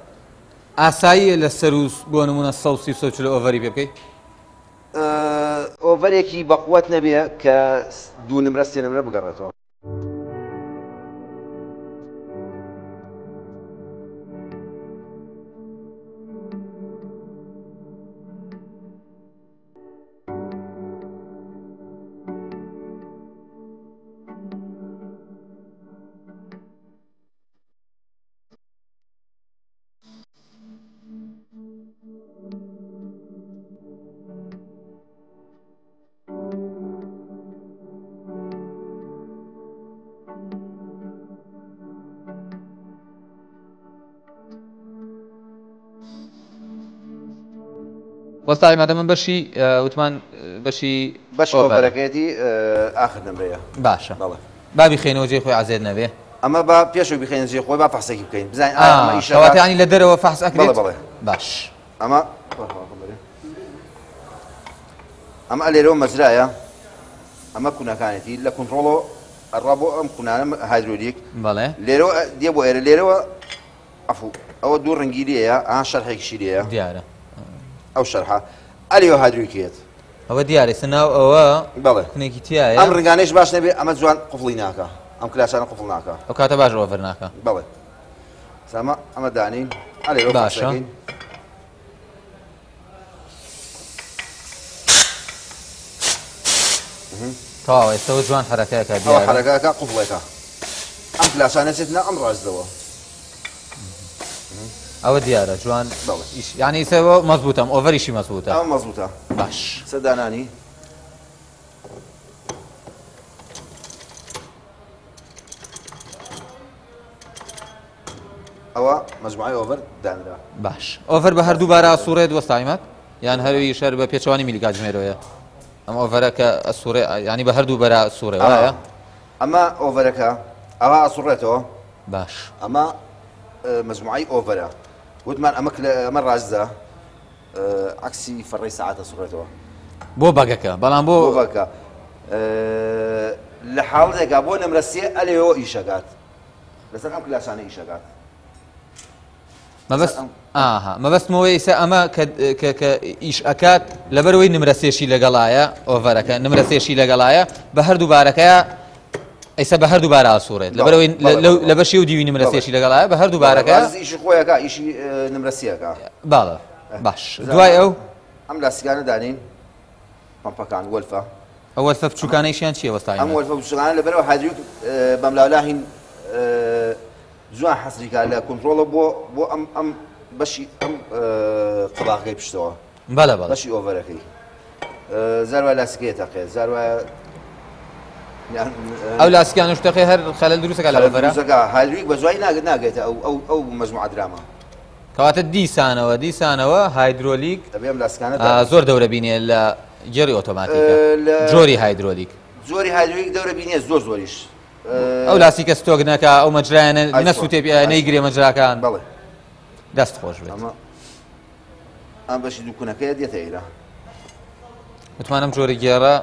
S1: ئاساییە لە سەروو بۆ نموونە 130 و 140 over ی پێ بکەی؟
S2: over ێکی بەقوەت نەبێ کە دوو نمرە سێ نمرە بگەڕێتەوە.
S1: وەستا عیماد ئەمە بەشی وتمان بەشی
S2: بەش ئۆفەرەکەیەتی ئاخر نمرەیە
S1: باشە بەڵێ با بیخەینەوە جێی خۆی عەزێت نەبێ
S2: ئەمە با پێشەوە بیخەینە جێی خۆی با فەحسێکی بکەین بزانین
S1: ئایا ئەمە ئیشەکە کەواتە یانی لە دەرەوە فەحس ئەکرێت
S2: بەڵێ بەڵێ
S1: باش
S2: ئەمە ئەمە ئەلێرەوە مەجرایە ئەمە کونەکانێتی لە کونتڕۆڵەوە ئەڕا بۆ ئەم کونانە هایدرۆلیک
S1: بەڵێ
S2: لێرەوە دێ بۆ ئێرە لێرەوە عەفو ئەوە دوو ڕەنگی لێیە ئا شەرحێکیشی لێیە
S1: دیارە
S2: ئەو شەرحە ئەلێوە هایدرۆلیکیەت
S1: ئەوە دیارە ئێستا ناو ئەوە
S2: بەڵێ
S1: کونێکی تایە
S2: ئەم ڕنگانەیش باش نەبێ ئەمە جوان قفڵی ناکە ئەم کلاسانە قفڵ ناکە
S1: ئەو کاتە باش over ناکە
S2: بەڵێ سامە ئەمە دانین ئەلێ
S1: باشە. تەواو ئێستا جوان حرەکەکە
S2: ئەوە حرەکەکە قفڵێکە ئەم کلاسانە چێت نا ئەم ڕاستەوە
S1: ئەوە دیارە جوان یعنی ئێستا مەزبوتەم over یشی مەزبوتە
S2: ئەو مەزبوتە
S1: باش
S2: سەدانانی ئەوە مەجموعەی over دانرا.
S1: باش over بە هەردوو بارا ئەسوڕێت وەستا عیماد یان هەروی شەر بە پێچەوانی میلی کاتژمێرەوەیە ئەم over ە کە ئەسوڕێ ینی بە هەردوو بەرا ئەسوڕێ وایە
S2: ئەمە over ەکە ئەوە ئەسوڕێتەوە
S1: باش
S2: ئەمە مەجموعەی over ە وتمان ئەمە ئەمە ڕاستە عەکسی فەڕەی سەعات ئەسوڕێتەوە
S1: بۆ بەگەکە بەڵام بۆ
S2: بەگەکە لە حاڵێکا بۆ نمرە سێ ئەلێەوە ئیشەکات لەسەر ئەم کلاسانە ئیش ئەکات.
S1: مەبەست ئاها مەبەستمەوە ئێستا ئەمە کە کە کە ئیش ئەکات لەبەرەوەی نمرە سێشی لەگەڵایە over ەکە نمرە سێشی لەگەڵایە بە هەردوو بارەکەیە ئێستا بە هەردوو بارە ئاسوڕێت لەبەرەوەی لە بەشی و دیوی نمرە سێشی لەگەڵایە بە هەردوو بارەکە
S2: ئیشی خۆیەکە ئیشی نمرە سێەکە
S1: باڵە باش دوای ئەو
S2: ئەم لاسیکانە دانین پەمپەکان وەلفە.
S1: ئەو وەلفە بچووکانەیشیان چییە وەستا
S2: ئەم وەلفە بچووکانە لەبەرەوە هایدرۆلیک بەملاولا هین جوان حەسری کا لە کۆنترۆڵە بۆ بۆ ئەم ئەم بەشی ئەم قەباغەکەی پشتەوە
S1: بەڵێ بەڵێ
S2: بەشی over ەکەی زار وایە لاسکەیە تەقێ زار وایە
S1: ئەو لاسکیانش تەقێ هەر خەلەل دروستەکە لە over ە
S2: دروستەکە هایدرۆلیک بە جوایی ناگەێت ناگەێتە ئەو ئەو ئەو مەجموعە دراما
S1: کەواتە دیسانەوە دیسانەوە هایدرۆلیک
S2: دەبێ ئەم لاسکانە دابنێین.
S1: زۆر دەورە بینێ لە گێڕی ئۆتۆماتیکە
S2: لە
S1: جۆری هایدرۆلیک.
S2: جۆری هایدرۆلیک دەورە بینێ زۆر زۆریش.
S1: ئەو لاسیکە ستۆک نەکا ئەو مەجرایانە نەسووتێ نەیگرێ مەجراکان.
S2: بەڵێ.
S1: دەست خۆش بێت.
S2: ئەمە ئەم بەشی دوو کونەکەیە دێتە ئێرە.
S1: وتمان ئەم جۆری گێڕە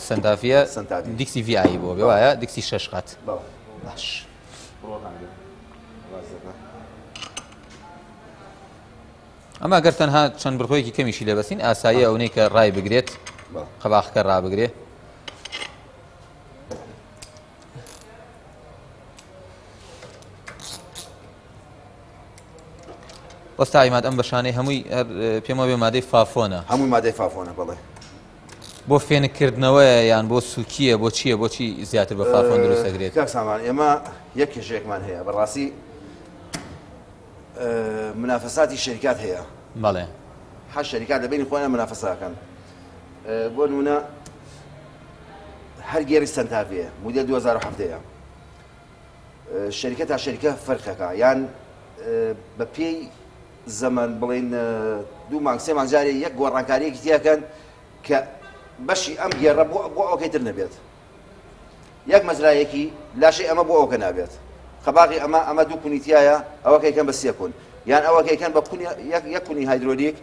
S1: سەنتافیە دیکسی VI بۆ بێ وایە دیکسی شەش قات. باش. ئەمە گەر تەنها چەند بڕگۆیەکی کەمیشی لێ بەسین ئاساییە ئەونەی کە ڕای بگرێت قەباخەکە ڕابگرێ. وەستا عیماد ئەم بەشانەی هەمووی هەر پێم وابێ مادەی فافۆنە.
S2: هەمووی مادەی فافۆنە بەڵێ.
S1: بۆ فێنککردنەوەیە یان بۆ سوکییە بۆ چییە بۆچی زیاتر بە فافۆن دروست دەکرێت؟
S2: کاک سامان ئێمە یەک کێشەیەکمان هەیە بەڕاستی منافەساتی شەریکات هەیە.
S1: بەڵێ.
S2: هەر شەریکات لە بینی خۆیان منافەساکەن بۆ نمونە هەر گێڕی سەنتاڤێ مودێل 2017 شەریکە تا شەریکە فەرقەکە یان بە پێی زەمەن بڵین دوو مانگ سێ مانگ جارێ یەک گۆڕانکاریەکی تیاکەن کە بەشی ئەم گێڕە بۆ بۆ ئەوکەی تر نەبێت یەک مەزرایەکی لاشەی ئەمە بۆ ئەوکە نابێت قەباغی ئەمە ئەمە دوو کونی تایە ئەوەکەیکەن بە سێ کون یان ئەوەکەیکەن بە کونی یەک کونی هایدرۆلیک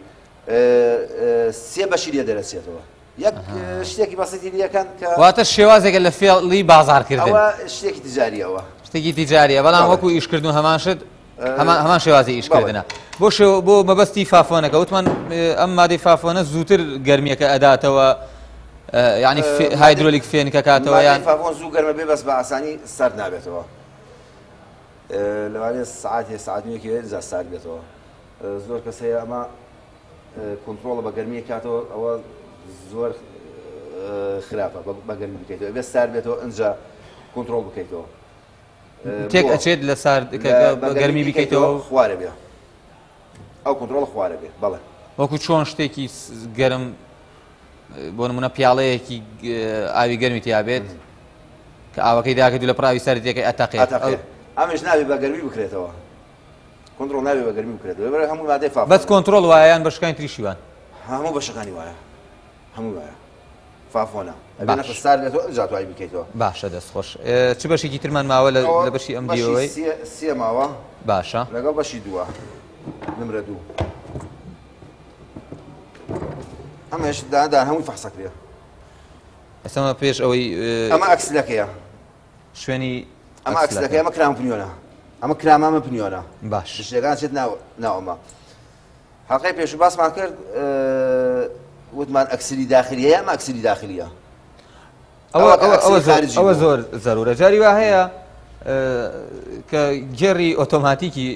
S2: سێ بەشی لێ دەرەچێتەوە یەک شتێکی بەسیتی لەکەن کە
S1: واتە شێوازێکە لە فێڵی بازارکردن
S2: ئەوە شتێکی تجاریەوە
S1: شتێکی تجاریە بەڵام وەکو ئیشکردن و هەمان شت هەمان هەمان شێوازی ئیشکردنە بۆ شێوە بۆ مەبەستی فافۆنەکە وتمان ئەم مادەی فافۆنە زووتر گەرمیەکە ئەداتەوە یعنی هایدرۆلیک فێنکە کاتەوە یان
S2: فافۆن زوو گەرمە بێ بەس بە ئاسانی سارد نابێتەوە لەوانەیە سعاتێ سعات نوێکی زا سارد بێتەوە زۆر کەس هەیە ئەمە کۆنترۆڵە بە گەرمی کاتەوە ئەوە زۆر خراپە بە گەرمی بکەیتەوە بێ سارد بێتەوە ئەجا کۆنترۆڵ بکەیتەوە
S1: تێک ئەچێت لە سارد بە گەرمی بیکەیتەوە
S2: خوارە بێ ئەو کۆنترۆڵ خوارە بێ بەڵێ
S1: وەکو چۆن شتێکی گەرم بۆ نمونە پیاڵەیەکی ئاوی گەرمی تیا بێت کە ئاوەکەی داکرد لە پڕاوی سەردیەکەی ئەتەقێت
S2: ئەمەش نابێ بە گەرمی بکرێتەوە کۆنترۆڵ نابێ بە گەرمی بکرێتەوە بەرە هەموو مادەی فافۆن
S1: بەس کۆنترۆڵ وایە یان بەشەکانی تریشی وان؟
S2: هەموو بەشەکانی وایە هەموو وایە فافۆنە ئەبێ نەخە سارد بێتەوە ئەوجا توای بیکەیتەوە.
S1: باشە دەست خۆش چ بەشێکی ترمان ماوە لە بەشی ئەم دیوەی؟
S2: سێ ماوە
S1: باشە
S2: لەگەڵ بەشی دووە نمرە دوو ئەمەش دادان هەمووی فەحسەکرێ
S1: ئەسەمە پێش ئەوەی
S2: ئەمە ئەکسلەکەیە
S1: شوێنی
S2: ئەمە ئەکسلەکەی ئەمە کرام پنیۆنە ئەمە کرامە ئەمە پنیۆنە
S1: باش
S2: شتەکان چێت ناو ناومە حەقی پێشوو باسمان کرد وتمان ئەکسلی داخلیە ئەمە ئەکسلی داخلیە
S1: ئەوە ئەوە زۆر زەرورە جاری وا هەیە کە گێڕی ئۆتۆماتیکی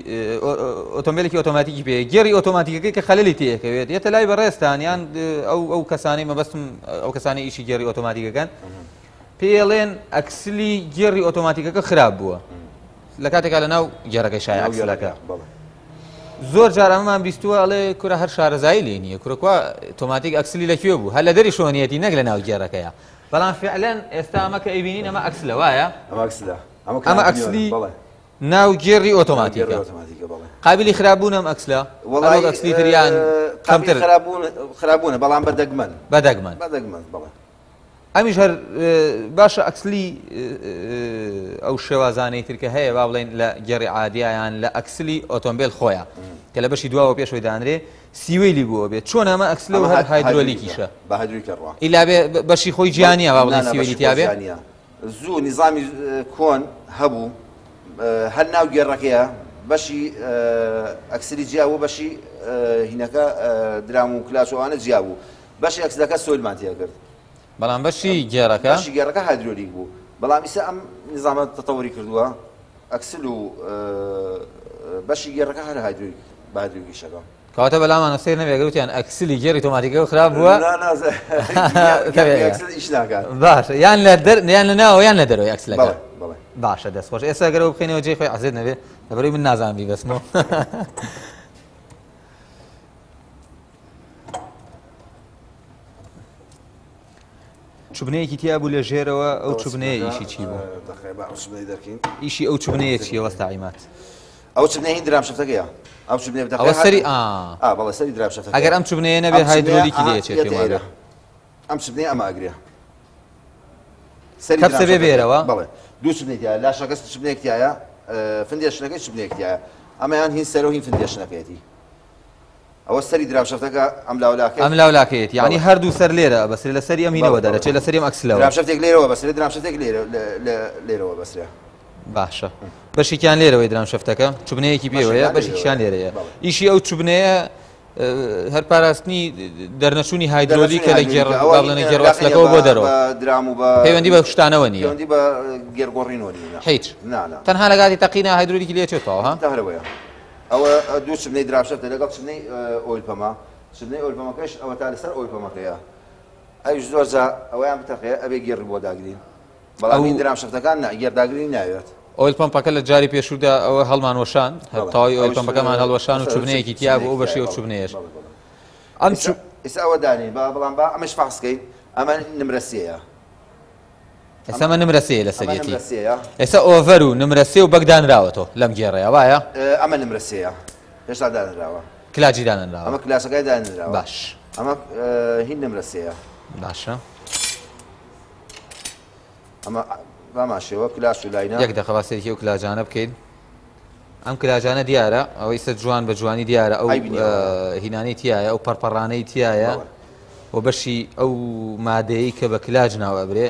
S1: ئۆتۆمبیلێکی ئۆتۆماتیکی پێ گێڕی ئۆتۆماتیکەکەی کە خەللی تێکەوێت یەتە لای بەڕێزتان یان ئەو ئەو کەسانی مەبەستم ئەو کەسانی ئیشی گێڕی ئۆتۆماتیکەکەن پێی ئەڵێن ئەکسلی گێڕی ئۆتۆماتیکەکە خراپ بووە لە کاتێکا لە ناو گێڕەکەی شای ئەکسلەکە زۆر جار ئەمەمان بیستووە ئەڵێ کورە هەر شارەزایی لێ نییە کورە کوا ئۆتۆماتیک ئەکسلی لە کوێ بوو هەر لە دەری شۆنیەتی نەک لە ناو گێڕەکەیە بەڵام فعلەن ئێستا ئەمە کە ئەیبینین ئەمە ئەکسلە وایە
S2: ئەمە ئەکسلە
S1: ئەمە ئەکسلی ناو گێڕی ئۆتۆماتیکە قابلی خراپبوون ئەم ئەکسلە وەڵا ئەکسلی تریان کەمتر
S2: خراپبوونە بەڵام بە دەگمەن
S1: بە دەگمەن
S2: بە دەگمەن بەڵێ
S1: ئەمیش هەر باشە ئەکسلی ئەو شێوازانەی تر کە هەیە با بڵێن لە گێڕی عادیە یان لە ئەکسلی ئۆتۆمبیل خۆیان کە لە بەشی دواوە پێشەوەی دانرێ سیوەیلی بووە بێت چۆن ئەمە ئەکسلە و هەر هایدرۆلیکیشە
S2: بە هایدرۆلیکە ڕوا
S1: ئیلا بێ بەشی خۆی جیانە با بڵێن سیوەیلی تیا بێ
S2: زوو نیزامی کۆن هەبوو هەر ناو گێڕەکەیە بەشی ئەکسلی جیا بوو بەشی هینەکە درام و کلاچ و ئەوانە جیا بوو بەشی ئەکسلەکە سۆیلمان تێکرد.
S1: بەڵام بەشی گێڕەکە؟
S2: بەشی گێڕەکە هایدرۆلیک بوو. بەڵام ئیستا ئەم نیزامە تەتەوری کردووە ئەکسل و بەشی گێڕەکە هەر هایدرۆلیک بە هایدرۆلیکیشەکە.
S1: کەواتە بەلامانە سەیر نەبێ گەر وتیان ئەکسلی گێڕی ئۆتۆماتیکەکە خراپ بووە.
S2: نا نا ئەکسل ئیش ناکات.
S1: باشە یان لە دەر یان لە ناوە یان لە دەرەوەی ئەکسلەکە.
S2: بەڵێ بەڵێ.
S1: باشە دەست خۆش ئێستا گەر ئەوە بخەینەوە جێی خۆی عەزێت نەبێ لەبەرئەوەی من نازانم بیبەستمەوە. چوبنەیەکی تیا بوو لە ژێرەوە ئەو چوبنەیە ئیشی چی بوو؟ ئیشی ئەو چوبنەیە چییە وەستا عیماد؟
S2: ئەو چوبنەیە هین درام شەفتەکەیە ئەو چوبنەیە
S1: ئەوە سەری
S2: ئا بەڵێ سەری درام شەفتەکە
S1: ئەگەر ئەم چوبنەیە نەبێ هایدرۆلیکی لێ چێت پێم وابێ
S2: ئەم چوبنەیە ئەمە ئەگرێ
S1: سەری کەپسە بێ بێرەوە
S2: بەڵێ دوو چوبنەی تایە لاشەکە چوبنەیەک تایە فندێشنەکەی چوبنەیەک تایە ئەمەیان هین سەرەوە هین فندێشنەکەیەتی ئەوە سەری درامشەفتەکە ئەم لاولاکەی
S1: ئەم لاولاکەیەتی یعنی هەردوو سەر لێرە بەسرێ لە سەری ئەم هینەوە دەرەچێ لە سەری ئەم ئەکسلەوە
S2: درامشەفتێک لێرەوە بەسرێ درامشەفتێک لێرە لێرەوە بەسرێ
S1: باشە بەشێکیان لێرەوەی درامشەفتەکە چوبنەیەکی پێوەیە بەشێکیان لێرەیە ئیشی ئەو چوبنەیە هەر پاراستنی دەرنەچوونی هایدرۆلیکە لە گێڕ بڵێنە گێڕ ئەسلەکەەوە بۆ دەرەوە
S2: درام و بە
S1: پەیوەندی بە شتانەوە نییە
S2: پەیوەندی بە گێرگۆڕینەوە نییە
S1: هیچ
S2: نا نا
S1: تەنها لە کاتی تەقینا هایدرۆلیکی لێ چێتەوە ها
S2: تەهرەوەیە. ئەوە دوو چبنەی drive shaft ە لەگەڵ چبنەی oil pump ە، چبنەی oil pump ەکەش ئەوە تا لەسەر oil pump ەکەیە. ئەویش زۆر جا ئەوەیان بتەقێ ئەبێ گێڕی بۆ داگرین. بەڵام این drive shaft ەکان نا گێڕداگری ناوێت.
S1: oil pump ەکە لە جاری پێشوودا ئەوە هەڵمان وەشان، تەواوی oil pump ەکەمان هەڵوەشان و چوبنەیەکی تیا بوو ئەو بەشی ئەو چوبنەیەش.
S2: ئەم ئێستا ئەوە دانێین با بەڵام با ئەمەش فەحس کەین ئەمە نمرە سێیە.
S1: ئێستا ئەمە نمرە سێیە لەسەریەتی. ئێستا over و نمرە سێ و بەک دانراوەتەوە لەم گێڕەیە وایە؟
S2: ئەمە نمرە سێیە هێشتا دانراوە.
S1: کلاجی دانەنراوە.
S2: ئەمە کلاسەکەی دانراوە.
S1: باش.
S2: ئەمە هین نمرە سێیە.
S1: باشە.
S2: ئەمە بامان شێوە کلاس و لاینە.
S1: یەک دەقە با سەیرکی ئەو کلاجانە بکەین. ئەم کلاجانە دیارە ئەوەی سەر جوان بە جوانی دیارە ئەو هینانەی تایە ئەو پەرپەڕانەی تایە و بەشی ئەو مادەیە کە بە کلاج ناو ئەبرێ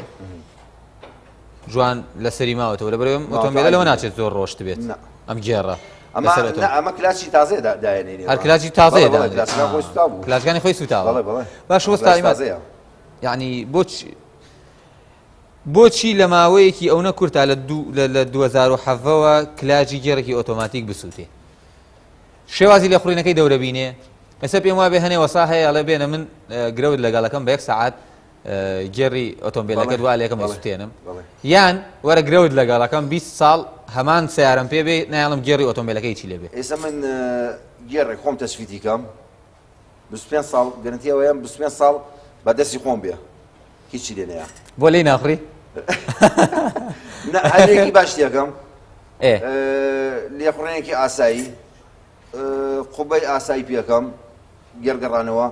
S1: جوان لەسەری ماوەتەوە لە بەرەوەم ئۆتۆمبیلە لەوە ناچێت زۆر ڕۆشت بێت ئەم گێڕە
S2: ئەمە کلاچی تازەیە دایێنێ
S1: هەر کلاچی تازەیە کلاچەکانی خۆی سوتاوە باش وەستا یعنی بۆچ بۆچی لە ماوەیەکی ئەونە کورتا لە لە 2017 وە کلاجی گێڕێکی ئۆتۆماتیک بسووتێ؟ شێوازی لێخوڕینەکەی دەورە بینێ؟ ئێستا پێم وابێ هەنێ وەسا هەیە ئەڵێ بێنە من گرەوت لەگەڵەکەم بە یەک سەعات گێڕی ئۆتۆمبیلەکەت وا لێکەم ئەسوتێنم یان وەرە گرەوت لەگەڵەکەم 20 ساڵ هەمان سیارم پێ بێ نایڵم گێڕی ئۆتۆمبیلەکەی چی لێبێ.
S2: ئێستا من گێڕێک خۆم تەسفیتی کەم 25 ساڵ گەرنتی ئەوەیە 25 ساڵ بە دەستی خۆم بێ هیچی لێ نەیە.
S1: بۆ لێی ناخڕی؟
S2: نا هەرێکی باش تێکەم لێخوڕێنێکی ئاسایی قوبەی ئاسایی پێکەم گەرگەڕانەوە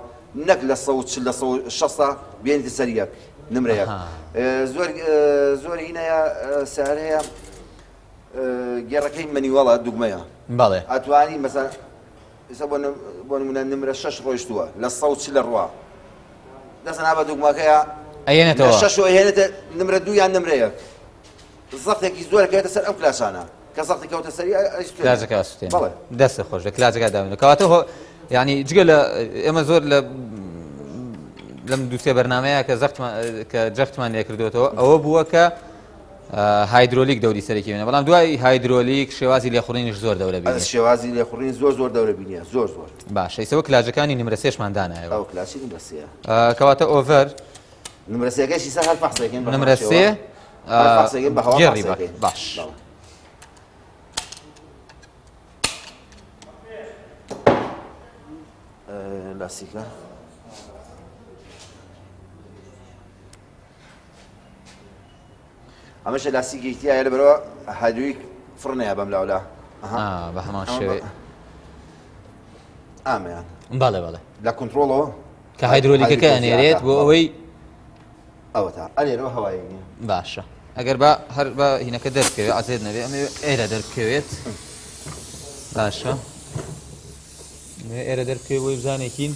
S2: نەک لە سە لە شەستا بێنیتە سەر یەک نمرە یەک زۆر زۆر هینەیە سەر هەیە گێڕەکەی مەنیوەڵە دوگمەیە
S1: بەڵێ
S2: ئەتوانی مەسەن ئێستا بۆ بۆ نمونە نمرە شەش ڕۆیشتووە لە 140 ڕوا دەست نا بە دوگمەکەیە
S1: ئەیەنێتەوە
S2: شەش و ئەهێنێتە نمرە دوو یان نمرە یەک زەختێکی زۆر کەوێتە سەر ئەم کلاسانە کە زەختی کەوتە سەری
S1: کلاسەکە ئەسوتێن بەڵێ دەست خۆش لە کلاسەکە داوێنە کەواتە هۆ یعنی جگە لە ئێمە زۆر لە لەم دووسێ بەرنمەیە کە زەختمان کە جەختمان لێ کردوێتەوە ئەوە بووە کە هایدرۆلیک دەوری سەرەکی بینە بەڵام دوای هایدرۆلیک شێوازی لێخوڕینیش زۆر دەورە بینێ
S2: شێوازی لێخوڕین زۆر زۆر دەورە بینیە زۆر زۆر
S1: باشە ئیسەوە کلاجەکانی نمرە سێشمان دانایەوە
S2: ئەو کلاچی نمرە سێ
S1: کەواتە over
S2: نمرە سێکەشی سەر هەر فەحسێکین
S1: نمرە سێ
S2: فەحسێکین بە هەوا
S1: گێڕی باش
S2: لاسیکە ئەمەشە لاستیکێکی تایە لەبەرەوە هایدرۆلیک فڕنەیە بەم لاولا
S1: بە هەمان شێوەی
S2: ئامیان
S1: بەڵێ بەڵێ
S2: لە کۆنترۆڵەوە
S1: کە هایدرۆلیکەکە ئەنێرێت بۆ ئەوەی
S2: ئەوە تا ئەلێرەوە هەوایی نییە
S1: باشە ئەگەر بە هەر بە هینەکە دەربکەوێت عەزێت نەبێ ئەمێ ئێرە دەربکەوێت باشە ئێرە دەربکەوێت بۆی بزانێکین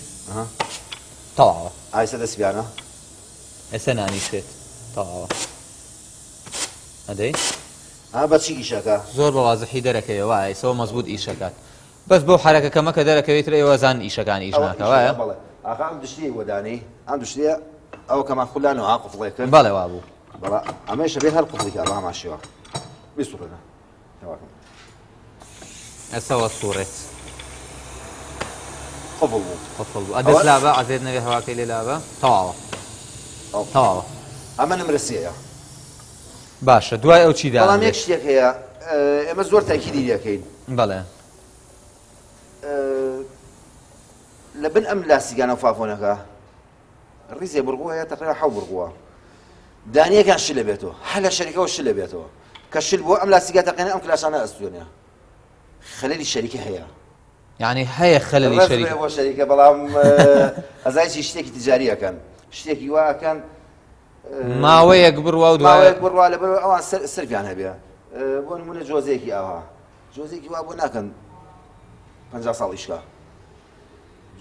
S1: تەواوە
S2: ئایسە دەستیانە
S1: ئێستا نانیشێت تەواوە ئەدەی
S2: ها بەچی ئیشەکە
S1: زۆر بە وازحی دەرەکەوێ وایە ئێسەوە مەزبوط ئیشەکات بەس بەو حرەکە کەمە کە دەرەکەوێت تر ئێوە زان ئیشەکان ئیش ناکە وایە
S2: بەڵێ ئاخە ئەم دشتەی وەدانەی ئەم دشتەیە ئەوە کەمان خولانەوە ها قفڵێ کرد
S1: بەڵێ وابوو
S2: بەڵا ئەمەیشە بێ هەر قفڵی کە بە هەمان شێوە بیسوڕێنە
S1: ئەسەوە سوڕێت
S2: قفڵ بوو
S1: قفڵ بوو ئەدەست لابە عەزێت نەبێ هەواکەی لێ لابە تەواوە تەواوە
S2: ئەمە نمرە سێیە
S1: باشە دوای ئەو چی
S2: بەڵام یەک شتێک هەیە ئێمە زۆر تاکیدی لەکەین
S1: بەڵێ
S2: لە بن ئەم لاستیکانە و فافۆنەکە ڕیزێ بڕغوو هەیە تەقریبا حەو بڕغووە دانیەکان شل بێتەوە هەر لە شەریکەوە شل بێتەوە کە شل بووە ئەم لاستیکە تەقێنە ئەم کلاسانە ئەستوێنێ خەلەلی شەریکە هەیە
S1: یعنی هەیە خەلەلی شەریکە
S2: بۆ شەریکە بەڵام ئەزای چی شتێکی تجاری ئەکەن شتێکی وا ئەکەن
S1: ماوەیەک بڕوا و
S2: ماوەیەک بڕوا لەبەر ئەوان سەرفیان هەبێ بۆ نمونە جۆزێکی ئاوا جۆزێکی وا بۆ ناکەن 50 ساڵیشکە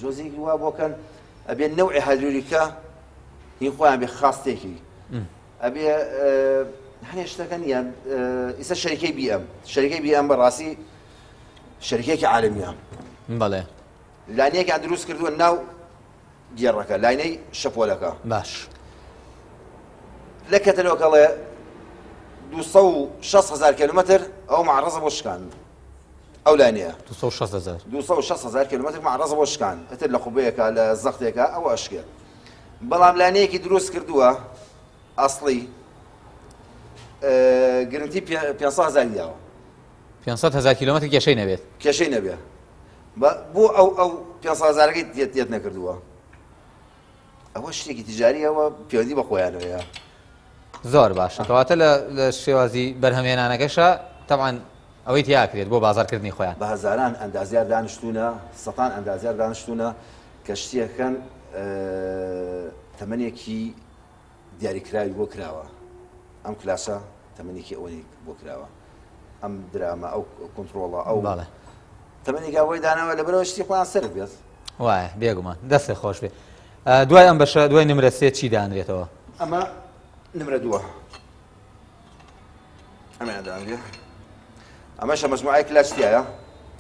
S2: جۆزێکی وا بۆ کەن ئەبێ نەوعی هایدرۆلیکە هی خۆیان بێ خاستێکی ئەبێ هەنێ شتەکە نییە ئیستا شەریکەی بی ئەم شەریکەی بی ئەم بەڕاستی شەریکێکی عالمیە
S1: بەڵێ
S2: لانیەکیان دروست کردووە ناو گێڕەکە لاینەی شەپۆلەکە
S1: باش
S2: لە کەتەلۆکەڵێ 260 هزار کیلومتر ئەو معرەزە بۆ شکاندن. ئەو لاینەیە.
S1: 260 هەزار.
S2: 260 هەزار کیلۆمەتر مەعرەزە بۆ شکان، ئیتر لە قوبەیەکا لە زەختێکا ئەوە ئەشکێت. بەڵام لاینەیەکی دروست کردووە ئەسڵی گرنتی 500 هەزاری داوە.
S1: 500 هەزار کیلۆمەتر کێشەی نەبێت.
S2: کێشەی نەبێت. بۆ ئەو ئەو 500 هەزارەکەی تێت نەکردووە. ئەوە شتێکی تجاری ئەوە پەیوەندی بە خۆیانەوەیە.
S1: زۆر باشە کەواتە لە لە شێوازی بەرهەمهێنانەکەشە تەبعەن ئەوەی تیاکرێت بۆ بازارکردنی خۆیان.
S2: بە هەزاران ئەندازیار دانیشتوونە، سەتان ئەندازیار دانیشتوونە کە شتیەکەن تەمەنێکی دیاریکراوی بۆ کراوە. ئەم کلاسە تەمەنێکی ئەوەی بۆ کراوە. ئەم دراما ئەو کۆنترۆڵە ئەو
S1: بەڵێ.
S2: تەمەنێکی ئەوەی داناوە لەبەرەوە شتی خۆیان سەرف بێت.
S1: وایە بێگومان دەستێ خۆش بێ. دوای ئەم بەشە دوای نمرە سێ چی دانرێتەوە؟
S2: ئەمە نمرە دووە. ئەمەیان دانرێ. ئەمەشە مەجموعەی کلاچ تیایە.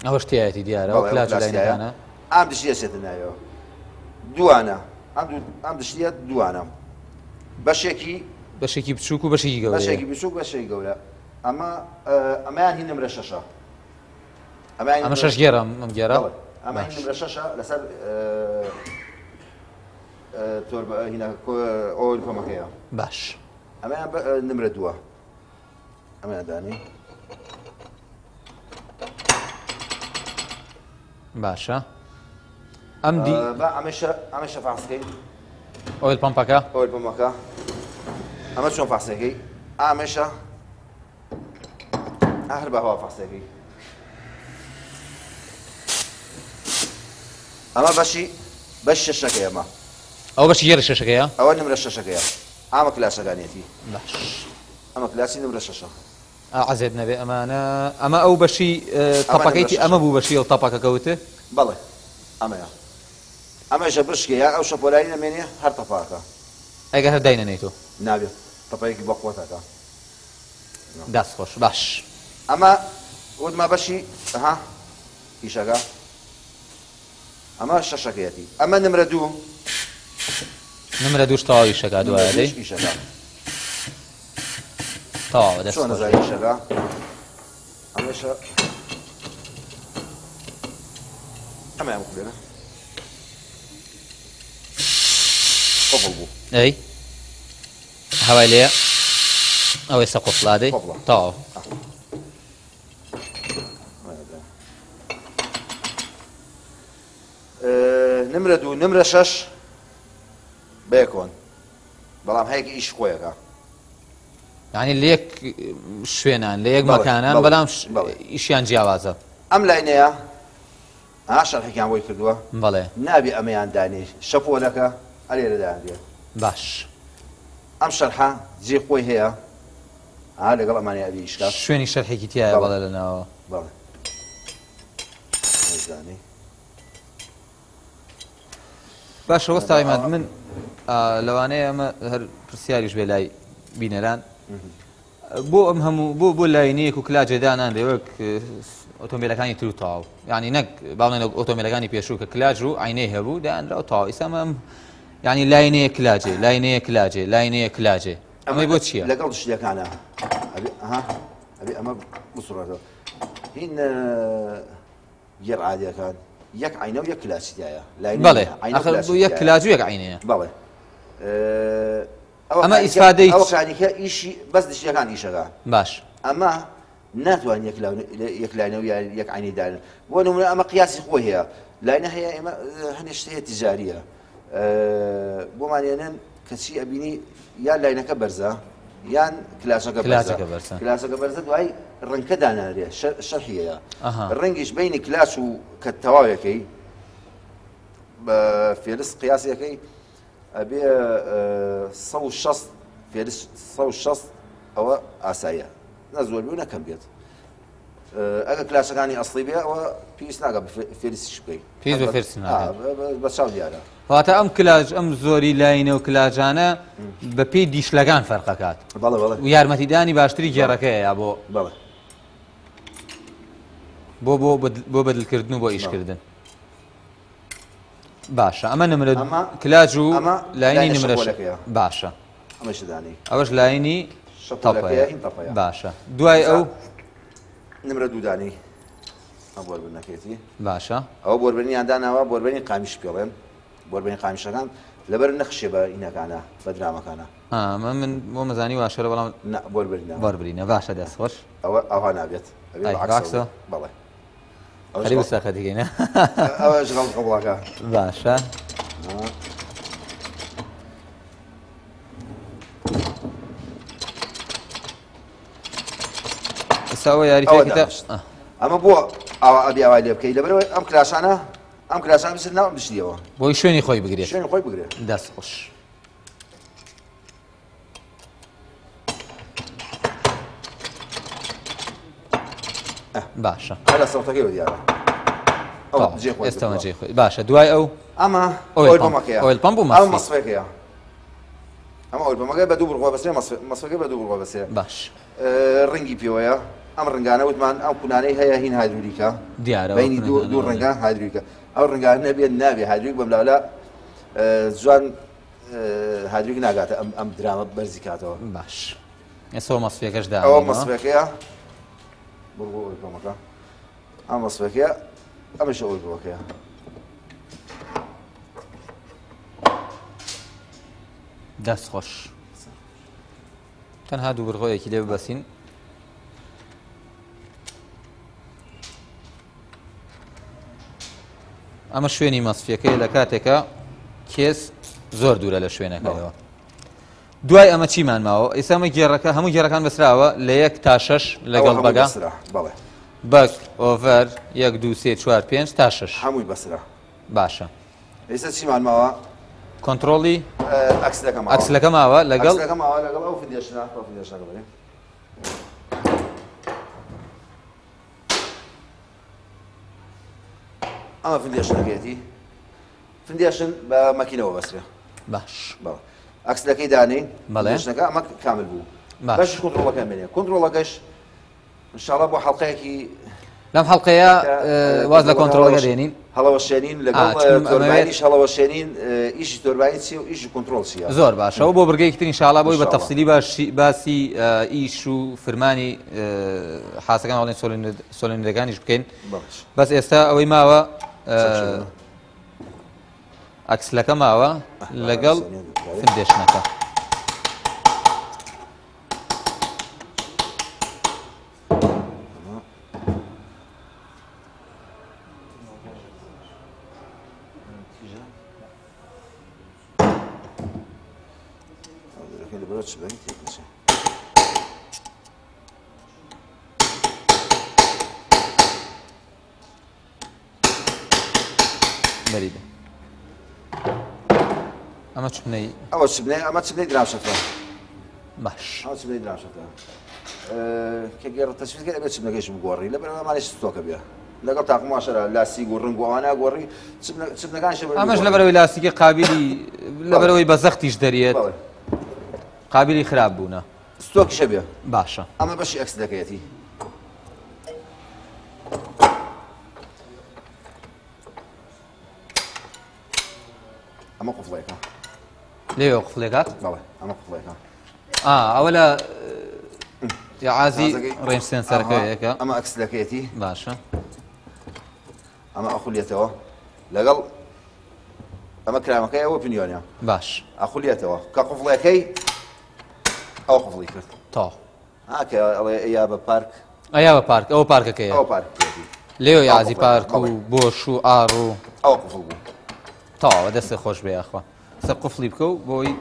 S1: ئەوەش تیایەتی دیارە، ئەو کلاچ لاینەکانە.
S2: ئەم دشتیە چێتە ناویەوە. دووانە. ئەم دشتیە دووانە. بەشێکی
S1: بەشێکی بچووک و بەشێکی گەورە.
S2: بەشێکی بچووک بەشێکی گەورە. ئەمە ئەمەیان هی نمرە شەشە.
S1: ئەمە شەش گێڕە ئەم گێڕە؟
S2: ئەمە هی نمرە شەشە لەسەر تۆربە هینا ئۆیل پەمەکەیە.
S1: باش.
S2: ئەمەیان نمرە دووە. ئەمەیان دانی.
S1: باشە. ئەم دی
S2: با ئەمەشە ئەمەشە فاسکەی.
S1: ئۆیل پەمپەکە.
S2: ئۆیل پەمپەکە. ئەمە چۆن فاسەکەی؟ ئامەشە هەر بە هەوا فاسەکەی. ئەمە بەشی بەش شەشەکەی ئەمە.
S1: ئەو بەشی گێڕی شەشەکەیە؟
S2: ئەوە نمرە شەشەکەیە. ئامە کلاسەکانیەتی.
S1: باش.
S2: ئەمە کلاسی نمرە شەشە.
S1: عەزێت نەبێ ئەمانە ئەمە ئەو بەشی تەپەکەیتی ئەمە بوو بەشی ئەو تەپەکە کەوتێ؟
S2: بەڵێ ئەمەیە. ئەمەشە بشکێ یا ئەو شەپۆلایی نەمێنێ هەر تەپاکە.
S1: ئەگەر هەر داینەنێیتەوە.
S2: نابێت تەپەیەکی بە قوتەکە.
S1: دەست خۆش باش.
S2: ئەمە وتمە بەشی ها ئیشەکە ئەمە شەشەکەیەتی ئەمە نمرە دوو.
S1: نمرە دووش تەواو ئیشەکە دوایە دەی.
S2: ئیشەکە.
S1: تەواوە دەست
S2: چۆن
S1: خۆش.
S2: ئەزانی ئیشەکە ئەمەشە ئەمەیان بکولێنە قفڵ بوو.
S1: ئەی هەوای لێیە ئەوەی سە قفڵادەی
S2: قفڵە.
S1: تەواو.
S2: نمرە دوو نمرە شەش بەیەکۆن بەڵام هەیەکی ئیش خۆیەکە.
S1: یعنی لە یەک شوێنان لە یەک مەکانان بەڵام ئیشیان جیاوازە.
S2: ئەم لاینەیە ها شەرحێکیان بۆی کردووە.
S1: بەڵێ.
S2: نابێ ئەمەیان دانێ شەپۆلەکە ئەلێرە دانرێ.
S1: باش.
S2: ئەم شەرحە جێ خۆی هەیە ها لەگەڵ ئەمانەیە ئەبێ ئیش کات.
S1: شوێنی شەرحێکی تایە بەڵێ لە ناوەوە.
S2: بەڵێ. نەزانی.
S1: باشە وەستا عیماد من لەوانەیە ئەمە هەر پرسیاریش بێ لای بینەران بۆ ئەم هەموو بۆ بۆ لاینەیەک و کلاجێ دانانرێ وەک ئۆتۆمبیلەکانی تر و تەواو یعنی نەک باڵێن ئۆتۆمبیلەکانی پێشوو کە کلاج و عینەی هەبوو دانرا و تەواو ئیستا ئەم یعنی لاینەیە کلاجێ لاینەیە کلاجێ لاینەیە کلاجێ ئەمەی بۆ چییە؟
S2: لەگەڵ شتەکانە ئەبێ ئەها ئەبێ ئەمە بسڕێتەوە هین گێڕ عادیەکان یەک عینە و یەک کلاچی تایە
S1: بەڵێ ئەخر یەک کلاج و یەک عینەیە
S2: بەڵێ
S1: ئەمە ئیسفادەی
S2: ئەو کانیکە ئیشی بەس دشتەکان ئیشەکە
S1: باش
S2: ئەمە ناتوان یەک لاینە و یەک عینی دانن بۆ نمونە ئەمە قیاسی خۆی هەیە لاینە هەیە ئێمە هەندێک شت هەیە تجاریە بۆمان ێنن کەچی ئەبینی یان لاینەکە بەرزە یان کلاسەکە بەرزە کلاسەکە بەرزە دوای ڕنکە دانارێ شەرحیەیە ڕەنگیش بینی کلاس و کە تەواوەکەی بە فێرس قیاسەکەی ئەبێ 160 فێرس 160 ئەوە ئاساییە نە زۆر بوو نەکەم بێت ئەگە کلاسەکانی ئەسڵی بێ ئەوە پێویست ناکە فێرسیش بکەی
S1: پێویست بە فێرسی ناکات
S2: بە چاو دیارە
S1: واتە ئەم کلاج ئەم زۆری لاینە و کلاجانە بە پێی دیشلەکان فەرقەکات
S2: بەڵێ بەڵێ
S1: و یارمەتیدانی باشتری گێڕەکەیە یا بۆ
S2: بەڵێ
S1: بۆ بۆ بۆ بەدلکردن و بۆ ئیشکردن باشە ئەمە نمرە کلاج و لاینی نمرە باشە ئەوەش لاینی تەپەیە باشە دوای ئەو
S2: نمرە دوودانی. ئەم بۆربرنەکەیەتی.
S1: باشە.
S2: ئەوە بۆربرنیان داناوە، بۆربرنی قامیش پێڵێن. بۆربرنی قامیشەکان لەبەر نەخشێ بە ئینەکانە، بە درامەکانە.
S1: ئەمە من بۆ مەزانی واشەرە بەڵام
S2: نا بۆربرینە.
S1: بۆربرینە باشە دەست خۆش.
S2: ئەوە ئەوها نابێت. ئەبێ
S1: ئای،
S2: بە عەکسەوە.
S1: عەکسەوە؟
S2: بەڵێ.
S1: خەریک بوو سەقەتی کەین، ها؟
S2: ئەوەش غەڵ قبڵەکە.
S1: باشە. ئێستا ئەوە یاری
S2: ئەوە
S1: تێکیتە.
S2: دانیشت. ئەمە بۆ ئاوا ئەبی ئاوای لێ بکەی لەبەرەوەی ئەم کراشانە ئەم کراشانە بچێت ناو ئەم بشتیەوە.
S1: بۆی شوێنی خۆی بگرێت.
S2: شوێنی خۆی بگرێت.
S1: دەست خۆش. باشە.
S2: هەر لە سەوتەکەیەوە دیارە. ئەو جێ خۆی
S1: ئێستا
S2: بگرێت.
S1: جێ خۆی. باشە دوای ئەو
S2: ئەمە
S1: ئۆیل
S2: ئۆیل
S1: پەمپ.
S2: پەمپەکەیە.
S1: ئۆیل پەمپ و
S2: ئەم
S1: مەسفی.
S2: مەسفەکەیە. ئەمە ئۆیل پەمپەکە بە دوو بڕغوە بەسێ، مەسفەکە بە دوو بڕغوە بەسێ.
S1: باش.
S2: ڕەنگی پێوەیە. ئەم ڕەنگانە وتمان ئەم کونانەی هەیە هین هایدرولیکە.
S1: دیارە،
S2: بینی دوو ڕەنگە هایدرولیکە. ئەو ڕەنگانە نەبێت نابێ هایدرولیک بەم لالا، جوان، هایدرولیک ناگاتە ئەم درامە بەرزی کاتەوە.
S1: باش. ئێستا ئەو مەسفەکەش
S2: ئەوە
S1: دانێنەوە.
S2: مەسفەکەیە. بڕغوە ئۆیل پەمپەکە. ئەم مەسفەکەیە، ئەمەش ئۆیل پەمپەکەیە.
S1: دەست خۆش. تەنها دوو بڕغۆیەکی لێ ببەسین. ئەمە شوێنی مەسفیەکەی لە کاتێکە کێس زۆر دوورە لە شوێنەکەیەوە. دوای ئەمە چیمان ماوە؟ ئێستا ئەمە گێڕەکە، هەموو گێڕەکان بەسراوە لە 1 تا 6 لەگەڵ
S2: ئەوە هەمووی
S1: بەگا.
S2: بەسرا، بەڵێ.
S1: بەگ، ئۆڤەر، 1، 2، 3، 4، 5 تا 6.
S2: هەمووی بەسرا.
S1: باشە.
S2: ئێستا چیمان ماوە؟
S1: کۆنترۆڵی
S2: ئەکسلەکە ماوە.
S1: ئەکسلەکە ماوە لەگەڵ
S2: ئەکسلەکە ماوە لەگەڵ ئەو فندێشنە، ئەو فندێشنەکە بڵێ. ئەمە فندێشنەکەیەتی. فندێشن بە مەکینەوە بەسرێ.
S1: باش.
S2: بەڵێ. ئەکسلەکەی دانین.
S1: بەڵێ.
S2: فندێشنەکە ئەمە کامل بوو.
S1: باش.
S2: بەشی کۆنترۆڵەکە مێنێ. کۆنترۆڵەکەش ئینشاڵڵا بۆ حەڵقەیەکی
S1: لەم حەڵقەیە، واز لە کۆنترۆڵەکە دێنین.
S2: هەڵەوەشێنین لەگەڵ،
S1: چونکە ئەمەوێت
S2: تۆرباینیش هەڵەوەشێنین، ئیشی تۆرباین چییە و ئیشی کۆنترۆڵ چییە؟
S1: زۆر باشە. ئەو بۆ بڕگەیەکی تر ئینشاڵڵا بۆی بە
S2: ئینشاڵڵا.
S1: تەفسیلی باسی، ئیش و فرمانی، حاسەکان هەڵێن سۆلێنیدەکانیش بکەین.
S2: باش.
S1: بەس ئێستا ئەوەی ماوە،
S2: چەند شوێنە؟
S1: ئەکسلەکە ماوە لەگەڵ فندێشنەکە. ئەمە چ بنەی؟
S2: ئەوە چ بنەی؟ ئەمە چ بنەی درامشەکە.
S1: باش.
S2: ئەوە چ بنەی درامشەکە. کە گێڕ تەشویت کرد، ئەبێ چ بنەکەیش بگۆڕی. لەبەر ئەمانەش ستۆکە بێ. لەگەڵ تاقم واشەرە لاسیک و ڕنگ و ئەوانە گۆڕی، چ بنەکانیش لەبەر
S1: ئەمەش
S2: بگۆڕی.
S1: لەبەرەوەی لاسیکی قابلی، لەبەرەوەی بە زەختیش دەرێت.
S2: بەڵێ.
S1: قابلی خراپ بوونە.
S2: ستۆکیشە بێ.
S1: باشە.
S2: ئەمە بەشی ئەکسلەکەیەتی. ئەمە قفڵێکە.
S1: لێوە قفڵێکات؟
S2: بەڵێ، ئەمە قفڵێکە.
S1: ئەوە لە عازی
S2: ئازەکەی-
S1: ڕێنج سێنسەرەکەیەکە.
S2: ئەمە ئەکسلەکەیەتی.
S1: باشە.
S2: ئەمە ئەخولیەتەوە لەگەڵ ئەمە کرامەکەی ئەوە پنیۆنە.
S1: باش.
S2: ئەخولیەتەوە کە قفڵەکەی ئەو قفڵی کرد.
S1: تاو.
S2: کە ئەڵێ ئەیا بە پارک.
S1: ئەیا بە پارک، ئەوە پارکەکەیە.
S2: ئەوە پارکەکەیەتی.
S1: لێوە
S2: ئەو
S1: یازی
S2: قفڵەکە.
S1: پارک و
S2: بەڵێ.
S1: بۆش و ئاڕ و
S2: ئەوە قفڵ بوو.
S1: تەواوە، دەستێ خۆش بێ یاخوا. سە قفڵی بکە و بۆی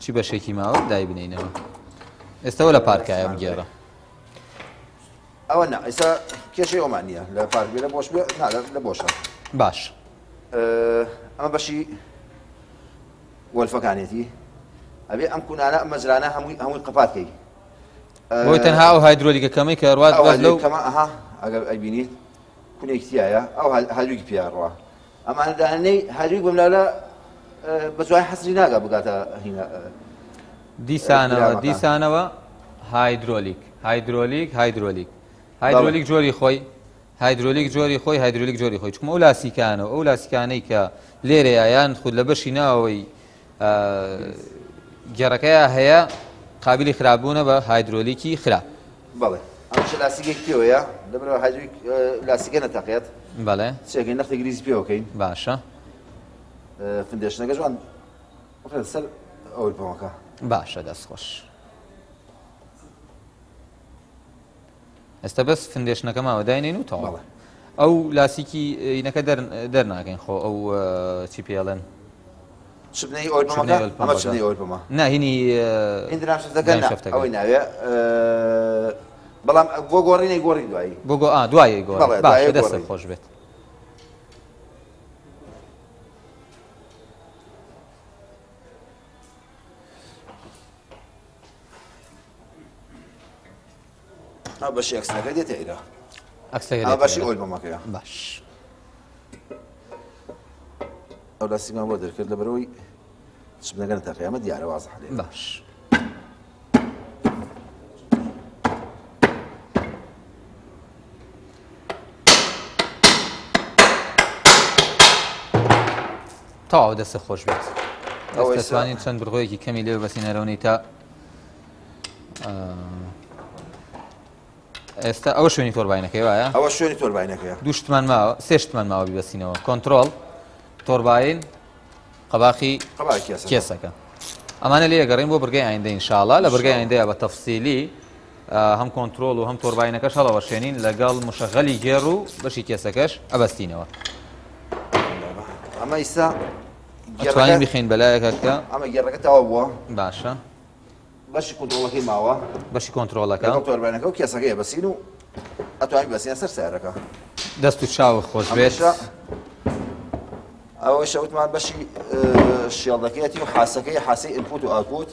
S1: چی بەشێکی ماوە دای بنینەوە. ئێستاوە لە پارکایە بگێڕە.
S2: ئەوە نا، ئێستا کێشەی ئەومان نییە. لە پارک بێ، لە بۆش بێ، نا، لە بۆشە.
S1: باش.
S2: ئەمە بەشی وەلفەکانێتی. ئەبێ ئەم کونانە، ئەم مەجرانە هەمووی قەپات کەی.
S1: بۆی تەنها ئەو هایدرۆلیکە کەمەی کە ڕوات
S2: ئەو
S1: بەس لەو
S2: هایدرۆلیکە کەمە، ئەها، ئەگەر ئەیبینیت کونێکی تایە، ئەو هایدرۆلیکی پیا ڕوا. ئەمانە دانەی هایدرۆلیک بەم لالا، بە جوانی حەسری ناگا بگاتە هینا، درامەکان.
S1: دیسانەوە هایدرۆلیک، هایدرۆلیک، هایدرۆلیک. هایدرۆلیک جۆری خۆی، هایدرۆلیک جۆری خۆی، هایدرۆلیک جۆری خۆی. چونکە ئەو لاسیکانە و ئەو لاسیکانەی کە لێرەیە یان خود لە بەشی ناوەوەی، گێڕەکەیە هەیە، قابلی خراپبوونە بە هایدرۆلیکی خراپ.
S2: بەڵێ. ئەمەش لاسیکێک پێوەیە لەبەرەوە هایدرۆلیک لاسیکە نەتەقێت.
S1: بەڵێ.
S2: چێکەین نەختێک گریزی پێوەکەین.
S1: باشە.
S2: finish ەکە جوان بخرێت سەر ئەوەی پەمەکە.
S1: باشە دەست خۆش. ئێستا بەس finish ەکە ماوە داینێن و تەواو. ئەو لاسیکی اینەکە دەرناکەین خۆ ئەو چی پێڵێن
S2: چبنەی oil pump ەکە ئەمە چبنەی oil pump ە
S1: نا هینی
S2: هین drive shaft ەکە ئەوەی ناوێ بەڵام بۆ گۆڕینی گۆڕی دوایی
S1: بۆ گۆ ئا دوایی گۆڕ باشە دەست خۆش بێت.
S2: ئەو بەشی axle ەکە دێتە ئێرە
S1: axle ەکە
S2: بەشی oil pump ەکەیە
S1: باش
S2: ئەو لاستیکمان بۆ دەرکرد لەبەرەوەی چبنەکە نەتەقی ئەمە دیارە وازح لێ
S1: باش تەواو دەستە خۆش بێت دەتوانین چەند بڕگۆیەکی کەمی لێ بەسینەرەوەی تا ئێستا ئەوە شوێنی تۆرباینەکەی وایە
S2: ئەوە شوێنی تۆرباینەکەیە
S1: دوو شتمان ماوە سێ شتمان ماوە بیبەسینەوە کۆنترۆڵ تۆرباین قەباخی کێسەکە ئەمانە لێ گەڕین بۆ بڕگەی ئایندە ئینشاڵا لە بڕگەی ئایندەیە بە تەفسیلی هەم کۆنترۆڵ و هەم تۆرباینەکەش هەڵەوەشێنین لەگەڵ مشەغەلی گێڕ و بەشی کێسەکەش ئەبەستینەوە
S2: ئەمە ئیستا
S1: ئەتوانین بخەین بەلایەکە کە
S2: ئەمە گێڕەکە تەواو بووە
S1: باشە
S2: بەشی کۆنترۆڵەکەی ماوە.
S1: بەشی کۆنترۆڵەکە.
S2: لەگەڵ تۆرباینەکە و کێسەکەیە بەسین و ئەتوانی بەسینە سەر سیارەکە.
S1: دەست و چاوت خۆش بێت.
S2: ئەوەشە وتمان بەشی شێڵدەکەیەتی و حاسەکەی حاسی input و output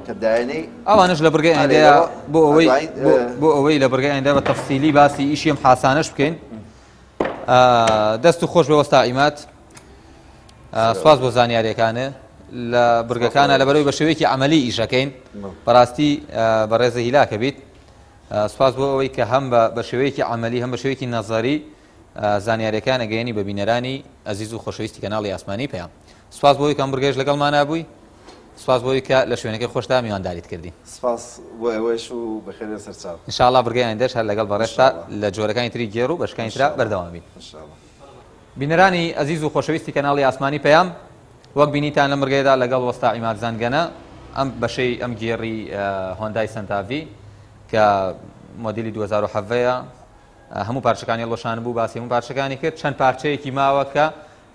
S2: کە دایەنەی
S1: ئەوانش لە بڕگەی ئایندەیە بۆ ئەوەی بۆ ئەوەی لە بڕگەی ئایندە بە تەفسیلی باسی ئیشی ئەم حاسانەش بکەین دەست و خۆش بێ وەستا عیماد سوپاس بۆ زانیاریەکانێ لە بڕگەکانە لەبەرەوەی بە شێوەیەکی عملی ئیشەکەین بەڕاستی بەڕێزە هیلاکە بیت سوپاس بۆ ئەوەی کە هەم بە شێوەیەکی عملی هەم بە شێوەیەکی نەزەری زانیاریەکان ئەگەیەنی بە بینەرانی ئەزیز و خۆشەویستی کەناڵی ئاسمانی پەیام سوپاس بۆ ئەوەی کە ئەم بڕگەیەش لەگەڵمانا بووی سوپاس بۆ ئەوەی کە لە شوێنەکەی خۆشتا میوانداریت کردین.
S2: سپاس بۆ ئێوەش و بەخێربێن سەرچاو.
S1: ان شاء اللە بڕگەی ئایندەش هەر لەگەڵ بەڕێزتا لە جۆرەکانی تری گێڕ و بەشەکانی ترا بەردەوام بین.
S2: ان شاء اللە.
S1: بینەرانی ئەزیز و خۆشەویستی کەناڵی ئاسمانی پەیام، وەک بینیتان لەم بڕگەیەدا لەگەڵ وەستا عیماد زەنگەنە ئەم بەشەی ئەم گێڕی هۆندای سەنتاڤی کە مۆدیلی 2017 ە هەموو پارچەکانی هەڵوەشانبوو باسی هەموو پارچەکانی کرد چەند پارچەیەکی ماوە کە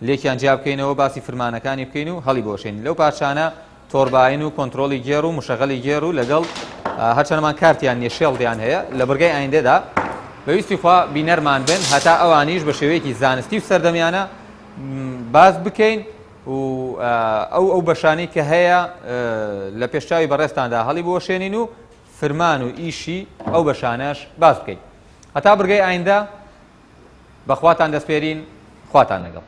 S1: لێکیان جیا بکەینەوە باسی فرمانەکانی بکەین و هەڵیبوەشێنین لەو پارچانە تۆرباین و کۆنترۆڵی گێڕ و مشەغەلی گێڕ و لەگەڵ هەرچەنەمان کارتیان نیە shield یان هەیە لە بڕگەی ئایندەدا بەویستی خوا بینەرمان بن هەتا ئەوانیش بە شێوەیەکی زانستی و سەردەمیانە باس بکەین و ئەو ئەو بەشانەی کە هەیە لە پێشچاوی بەڕێزتاندا هەڵی بوەشێنین و فرمان و ئیشی ئەو بەشانەش باس بکەین هەتا بڕگەی ئایندە بەخواتان دەسپێرین خواتان لەگەڵ.